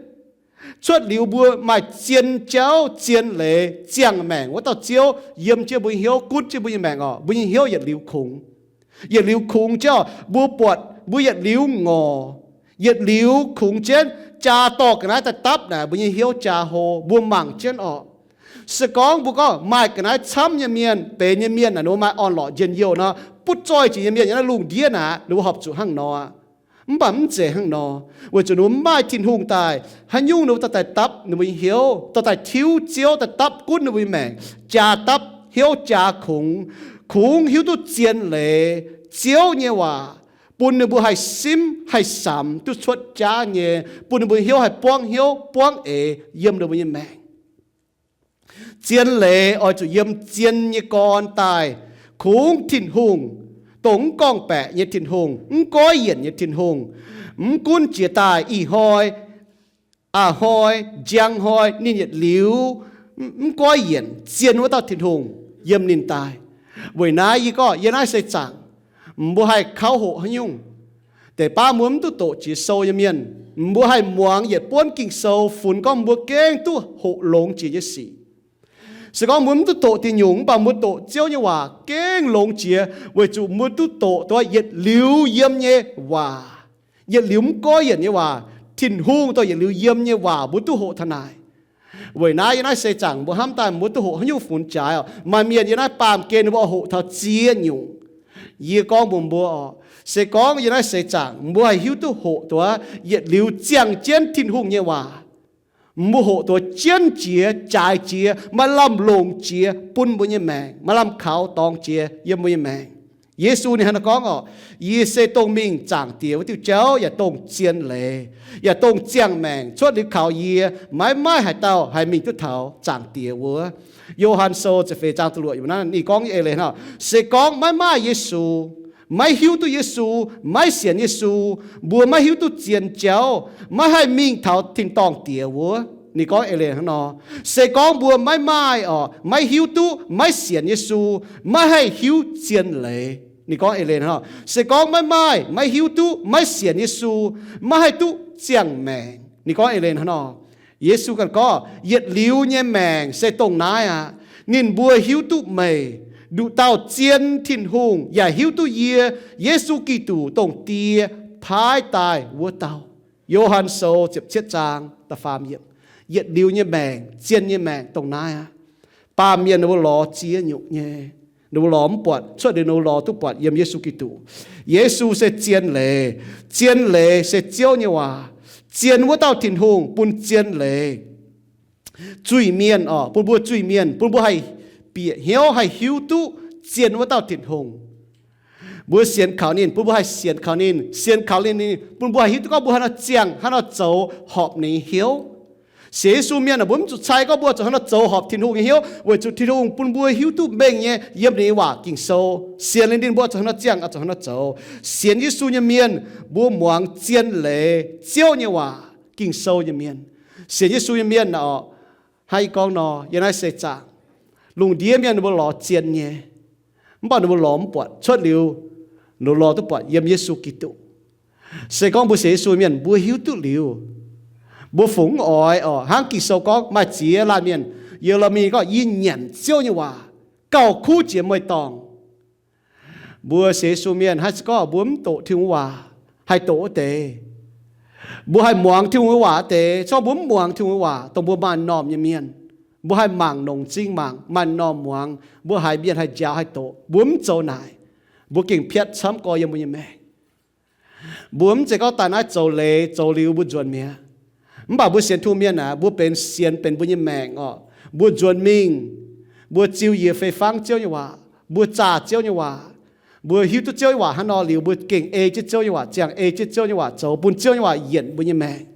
Cuotv liuz mbuo maaih zien jauv zien leiz ziangh maengc wuov dauh Ziouv yiem jienv mbuo nyei hnyouv, gunv jienv mbuo nyei maengc orqc, mbuo nyei hnyouv yietc liuz kungx. Yietc liuz kungx jienv orqc, mbuo buatc mbuo yietc liuz ngorc, yietc liuz kungx jienv. Jaa dorh ga'naaiv daaih dapv naaic, mbuo nyei hnyouv jaa hlo, mbuo mangc jienv orqc. Se gorngv mbuo gorngv maaih ga'naaiv camv nyei mienh, benx nyei mienh naaic, ninh mbuo maaih orn-lorqc njien-youh nor, butv zoih jiex nyei mienh yiem naaiv lungh ndiev naaic, ninh mbuo horpc zuqc hnangv nor. Mv baac mv zeiz hnangv nor, weic zuqc ninh mbuo mv maaih Tin-Hungh daaih, haaix nyungc ninh mbuo daaih daaih dapv ninh mbuo nyei hnyouv, daaih daaih tiuv Ziouv, daaih dapv gunv ninh mbuo nyei maengc, jaa dapv hnyouv jaa kungx, kungx hiuv duqv zien leiz, Ziouv nyei waac, bun ninh mbuo haih simv haih samx duqv cuotv jaav nyei, bun ninh mbuo hnyouv haih buangv hnyouv buangv eix yiem ninh mbuo nyei maengc. Zien leiz oix zuqc yiem zien nyei gorn daaih kungx Tin-Hungh, dongh mv gorngv-baeqc nyei Tin-Hungh, mv goiv yienc nyei Tin-Hungh. Mv gunv jiex daaih ih hnoi, a'hnoi, njang hnoi, ninh yietc liuz mv goiv yienc, zien wuov dauh Tin-Hungh yiem ninh daaih. Weic naaiv yie gorngv yiem naaiv seix zaangc, mbuo haih kauv hoqc haaix nyungc? Deix baav mbuo mv duqv doqc jiex sou nyei mienh, mbuo haih muangx yietc buonv Ging-Sou funx gorngv mbuo gengh duqv hoqc longx jiex nyei sic. Se gorngv mbuo mv duqv doqc diuh nyungc, mv baac mbuo doqc Ziouv nyei waac gengh longx jiex, weic zuqc mbuo duqv doqc dongh yietc liuz yiem nyei waac, yietc liuz mv goiv yienc nyei waac, Tin-Hungh dongh yietc liuz yiem nyei waac mbuo duqv hoqc taux naaic. Weic naaiv yiem naaiv seix zaangc mbuo hnamv daaih mbuo duqv hoqc haaix nyungc funx jaaix oc. Maaih mienh yiem naaiv baamh gen ninh mbuo hoqc taux ziex nyungc. Yie gorngv mbuox mbuo oc, se gorngv yiem naaiv seix zaangc mbuo haih hiuv duqv hoqc dongh yietc liuz ziangh jienv Tin-Hungh nyei waac, Mbuo hoqc duqv jienv jiex, jaaix jiex, maaih lamh longc jiex bun mbuo nyei maengc, maaih lamh kaux dorngx jiex yiem mbuo nyei maengc. Yesu ninh hnangv naaiv gorngv oc, Yie se dongh mingh Zaangc Diex wuov diuh jauv, yaac dongh zien leiz, yaac dongh ziangh maengc. Cuotv liuz kaux yie, maiv maaih haaix dauh haih mingh duqv taux Zaangc Diex wuov. Yo^han Sou ziepc feix zaang da'luoqc yiemc naaiv ninh gorngv nyei eix leiz hnangv, se gorngv maiv maaih Yesu, maiv hiuv duqv Yesu, maiv sienx Yesu, mbuo maiv hiuv duqv zien jauv, maiv haih mingh taux tin-dorngh Diex wuov. Ninh gorngv eix leiz hnangv nor. Se gorngv mbuo maiv maaih oc, maiv hiuv duqv, maiv sienx Yesu, maiv haih hiuv zien leiz. Ninh gorngv eix leiz hnangv nor. Se gorngv maiv maaih, maiv hiuv duqv, maiv sienx Yesu, maiv haih duqv ziangh maengc. Ninh gorngv eix leiz hnangv nor. Yesu ganh gorngv, Yietc liuz nyei maengc se dongh naaiv aqv, ninh mbuo hiuv duqv meih, nduqc dauh zien Tin-Hungh, yaac hiuv duqv yie, Yesu Giduc, dongh Die paaiv daaih wuov dauh. Yo^han Sou ziepc cietv zaang da'faam yiemc. Yietc liuz nyei maengc, zien nyei maengc dongh naaiv aqv. Baamh mienh ninh mbuo lorz ziex nyungc nyei, ninh mbuo lorz mv buatc, cuotv liuz ninh mbuo lorz duqv buatc yiem Yesu Giduc. Yesu se zien leiz. Zien leiz se Ziouv nyei waac. Zien wuov dauh Tin-Hungh bun zien leiz zuiz-mienh oc, bun mbuo zuiz-mienh, bun mbuo haih bieqc hnyouv, haih hiuv duqv zien wuov dauh Tin-Hungh. Mbuo sienx kaux ninh, bun mbuo haih sienx kaux ninh. Sienx kaux ninh, ninh bun mbuo haih hiuv duqv gorngv mbuo haaix nor ziangh, haaix nor zoux horpc ninh nyei hnyouv. Sienx Yesu mienh aah, mbuo mv zuqc cai gorngv mbuo zuqc haaix nor zoux horpc Tin-Hungh nyei hnyouv, weic zuqc Tin-Hungh bun mbuo hiuv duqv mengh nyei yiem ninh nyei waac Ging-Sou. Sienx liuz ninh mbuo zuqc haaix nor ziangh, zuqc haaix nor zoux. Sienx Yesu nyei mienh, mbuo muangx zien leiz Ziouv nyei waac, Ging-Sou nyei mienh. Sienx Yesu nyei mienh aah, hnangv yie gorngv nor, yiem naaiv seix zaangc, lungh ndiev mienh ninh mbuo lorz zien nyei, mv baac ninh mbuo lorz mv buatc. Cuotv liuz ninh mbuo lorz duqv buatc yiem Yesu Giduc. Se gorngv mbuo sienx Yesu mienh, mbuo hiuv duqv liuz, mbuo fungc mv oix oc. Hnangv Ging-Sou gorngv, maaih ziex laanh mienh, Ye^le^mi gorngv, Yie nyanc Ziouv nyei waac, gauh kuv jiex meih dorngc. Mbuo sienx Yesu mienh haih se gorngv mbuo mv doqc Tin-Hungh waac, haih doqc wuov deix. Mbuo haih muangx Tin-Hungh nyei waac wuov deix. Se gorngv mbuo mv muangx Tin-Hungh nyei waac, dongh mbuo maaih m'normh nyei mienh, mbuo haih mangc nongc m'zing mangc, maaih m'normh muangx, mbuo haiz mienh haih njaaux haih doqc. Mbuo mv zoux naaic, mbuo gengh piatv camv gorx yiem mbuo nyei maengc. Mbuo mv zeiz gorngv daaih naaiv zoux leiz zoux liuz mbuo nzuonx mi'aqv. Mv baac mbuo sienx Tin-Hungh mienh aeqv, mbuo benx sienx benx mbuo nyei maengc oc. Mbuo nzuonx mingh, mbuo ziux yie fei fangv Ziouv nyei waac, mbuo zaah Ziouv nyei waac, mbuo hiuv duqv Ziouv nyei waac hnangv nor liuz, mbuo gengh ei jienv Ziouv nyei waac ziangh, ei jienv Ziouv nyei waac zoux, bun Ziouv nyei waac yienc mbuo nyei maengc.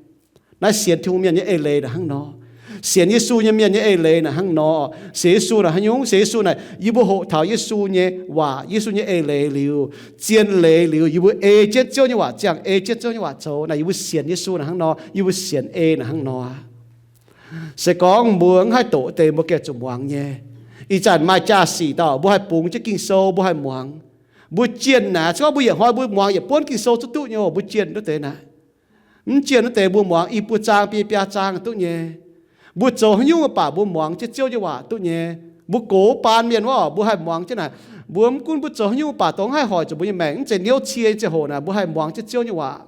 Naaiv sienx Tin-Hungh mienh nyei eix leiz naaic hnangv nor. Sienx Yesu nyei mienh nyei eix leiz naaic hnangv nor. Sienx Yesu naaic haaix nyungc? Sienx Yesu naaic, yie mbuo hoqc taux Yesu nyei waac, Yesu nyei eix leiz liuz, zien leiz liuz, yie mbuo ei jienv Ziouv nyei waac ziangh, ei jienv Ziouv nyei waac zoux naaic, yie mbuo sienx Yesu naaic hnangv nor, yie mbuo sienx ei naaic hnangv nor. Se gorngv mbuo mv haih doqc deix, mbuo gengh zuqc muangx nyei. Ih zanc maaih jaa-sic dauh mbuo haih bungx jienv Ging-Sou, mbuo haih muangx. Mbuo jienh naaic, se gorngv mbuo yietc hnoi mbuo muangx yietc buonv Ging-Sou zuqc duqv nyei oc, mbuo jienh wuov deix naaic. Mv jienh wuov deix mbuo muangx i buo zaang biei biaa zaang duqv nyei. Mbuo zoux haaix nyungc mv baac mbuo muangx jienv Ziouv nyei waac duqv nyei. Mbuo gox baan mienh wuov, mbuo haih muangx jienv naaic. Mbuo mv gunv mbuo zoux haaix nyungc mv baac dongh haih hoic zuqc mbuo nyei maengc, mv zeiz niouv cie nyei ziangh hoc naaic, mbuo haih muangx jienv Ziouv nyei waac.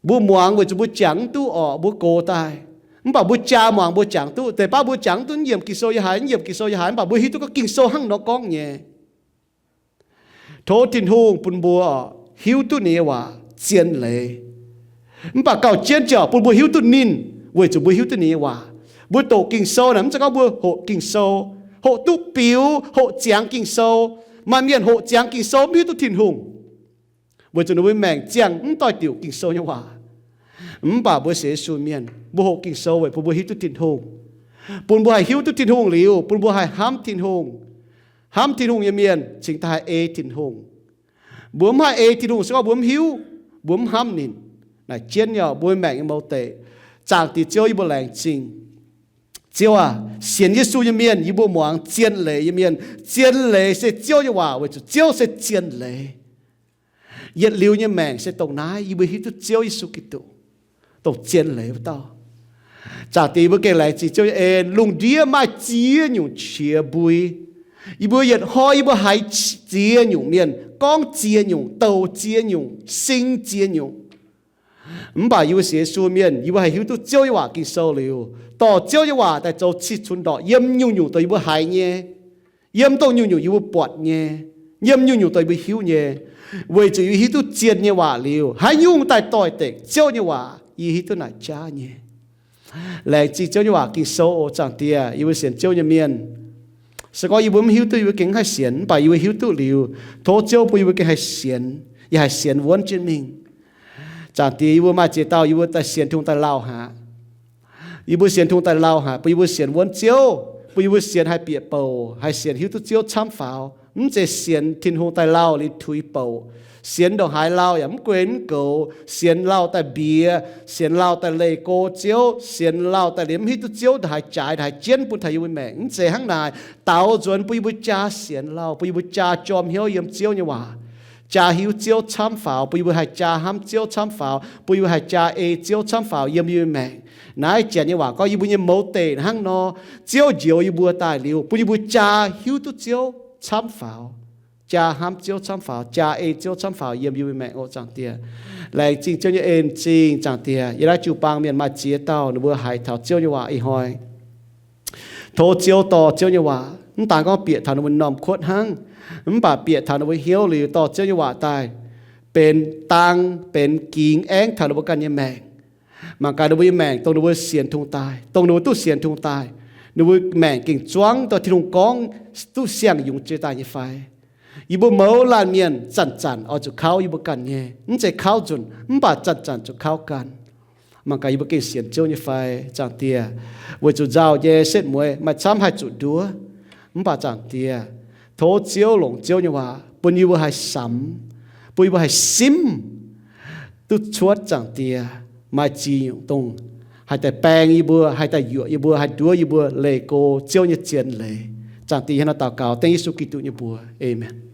Mbuo muangx weic zuqc mbuo jangx duqv orqc, mbuo gox daaih. Mv baac mbuo jaa muangx mbuo jangx duqv. Deix baav mbuo jangx duqv mv yiemc Ging-Sou yaac haiz, mv yiemc Ging-Sou yaac haiz, mv baac mbuo hiuv duqv gorngv Ging-Sou hnangv nor gorngv nyei. Tov Tin-Hungh bun mbuo orqc, hiuv duqv ninh nyei waac zien leiz. Mv baac gauh jienv jauc bun mbuo hiuv duqv ninh, weic zuqc mbuo hiuv duqv ninh nyei waac. Mbuo doqc Ging-Sou naaic, mv zeiz gorngv mbuo hoqc Ging-Sou, hoqc duqv biux, hoqc ziangx Ging-Sou. Maaih mienh hoqc ziangx Ging-Sou mv hiuv duqv Tin-Hungh, weic zuqc ninh mbuo maengc ziangh mv doix-diuc Ging-Sou nyei waac. Mv baac mbuo sienx Yesu mienh, mbuo hoqc Ging-Sou weic bun mbuo hiuv duqv Tin-Hungh, bun mbuo haih hiuv duqv Tin-Hungh liuz, bun mbuo haih hnamv Tin-Hungh. Hnamv Tin-Hungh nyei mienh cingx daaih haih ei Tin-Hungh. Mbuo mv haih ei Tin-Hungh se gorngv mbuo mv hiuv, mbuo mv hnamv ninh. Naaic jienv nyei mbuo maengc nyei mouc deic. Zaangc Diex Ziouv, yie mbuo laengz zingh. Ziouv aac, sienx Yesu nyei mienh yie mbuo muangx zien leiz nyei mienh. Zien leiz se Ziouv nyei waac weic zuqc Ziouv se zien leiz. Yietc liuz nyei maengc se dongh naaiv, yie mbuo hiuv duqv Ziouv Yesu Giduc dongh zien leiz wuov dauh. Zaangc Diex, yie mbuo gengh laengz zingh Ziouv nyei en. Lungh ndiev maaih ziex nyungc qiex mbui. Yie mbuo yietc hnoi yie mbuo haiz ziex nyungc mienh gorngv ziex nyungc, douc ziex nyungc, sing ziex nyungc. Mv baac yie mbuo sienx Yesu mienh, yie mbuo haih hiuv duqv Ziouv nyei waac Ging-Sou liuz, dorh Ziouv nyei waac daaih zoux cih cunx ndorqc yiem nyungc-nyungc dongh yie mbuo haiz nyei, yiem dongh nyungc-nyungc yie mbuo buatc nyei, yiem nyungc-nyungc dongh yie mbuo hiuv nyei. Weic zuqc yie hiuv duqv zien nyei waac liuz, haaix nyungc daaih doix-dekc Ziouv nyei waac, yie hiuv duqv naaic jaav nyei. Laengz zingh Ziouv nyei waac Ging-Sou oc. Zaangc Diex, yie mbuo sienx Ziouv nyei mienh, se gorngv yie mbuo mv hiuv duqv, yie mbuo gengh mv haih sienx. Mv baac yie mbuo hiuv duqv liuz, tov Ziouv bun yie mbuo gengh haih sienx, yaac haih sienx wuonv jienv mingh. Zaangc Diex, yie mbuo maaih ziex dauh yie mbuo daaih sienx tungx daaih lauh haic. Yie mbuo sienx tungx daaih lauh haic, bun yie mbuo sienx wuonv Ziouv, bun yie mbuo sienx haih bieqc bouc, haih sienx hiuv duqv Ziouv camv faaux. Mv zeiz sienx Tin-Hungh daaih lauh liuz tuix bouc, sienx ndongc haaix lauh yaac mv guen mv goux, sienx lauh daaih mbiex, sienx lauh daaih leih go Ziouv, sienx lauh daaih liuz mv hiuv duqv Ziouv ndongc haaix jaaix, ndongc haaix jienv bun taux yie mbuo maengc. Mv zeiz hnangv naaic. Daaux nzuonx bun yie mbuo jaa sienx lauh, bun yie mbuo jaa jorm hnyouv yiem Ziouv nyei waac, jaa hiuv Ziouv camv faaux, bun yie mbuo haih jaa hnamv Ziouv camv faaux, bun yie mbuo haih jaa ei Ziouv camv faaux yiem yie mbuo maengc. Naaiv janx nyei waac gorngv yie mbuo nyei mouz deic hnangv nor, Ziouv njoux yie mbuo daaih liuz, bun yie mbuo jaa hiuv duqv Ziouv camv faaux, jaa hnamv Ziouv camv faaux, jaa ei Ziouv camv faaux yiem yie mbuo maengc oc. Zaangc Diex, laengz zingh Ziouv nyei en-zingh. Zaangc Diex, yiem naaiv jiu-baang mienh maaih ziex dauh ninh mbuo haiz taux Ziouv nyei waac ih hnoi. Tov Ziouv dorh Ziouv nyei waac mv daan gorngv bieqc taux ninh mbuo norm kuotv hnangv, mv baac bieqc taux ninh mbuo hnyouv liuz dorh Ziouv nyei waac daaih benx dang benx gingx aengv taux ninh mbuo ganh nyei maengc. Mangc gaax ninh mbuo nyei maengc dongh ninh mbuo sienx tungx daaih, dongh ninh mbuo duqv sienx tungx daaih, ninh mbuo maengc gengh zuangv dorh Tin-Hungh gorngv duqv siang-yungz jiex daaih nyei fai? Yie mbuo mouz laanh mienh zanc-zanc oix zuqc kauv yie mbuo ganh nyei, mv zeiz kauv nzunc, mv baac zanc-zanc zuqc kauv ganh. Mangc gaax yie mbuo gengh sienx Ziouv nyei fai? Zaangc Diex, weic zuqc nzauh nyei setv mueiz maaih camv haih zuqc nduov. Mv baac Zaangc Diex, tov Ziouv longc Ziouv nyei waac bun yie mbuo haih samx, bun yie mbuo haih simv duqv cuotv, Zaangc Diex, maaih ziex nyungc dongh haih daaih baeng yie mbuo, haih daaih yuoqc yie mbuo, haih nduov yie mbuo leih go Ziouv nyei zien leiz. Zaangc Diex, yie hnangv naaiv daux gaux dengv Yesu Giduc nyei mbuox. Aamen.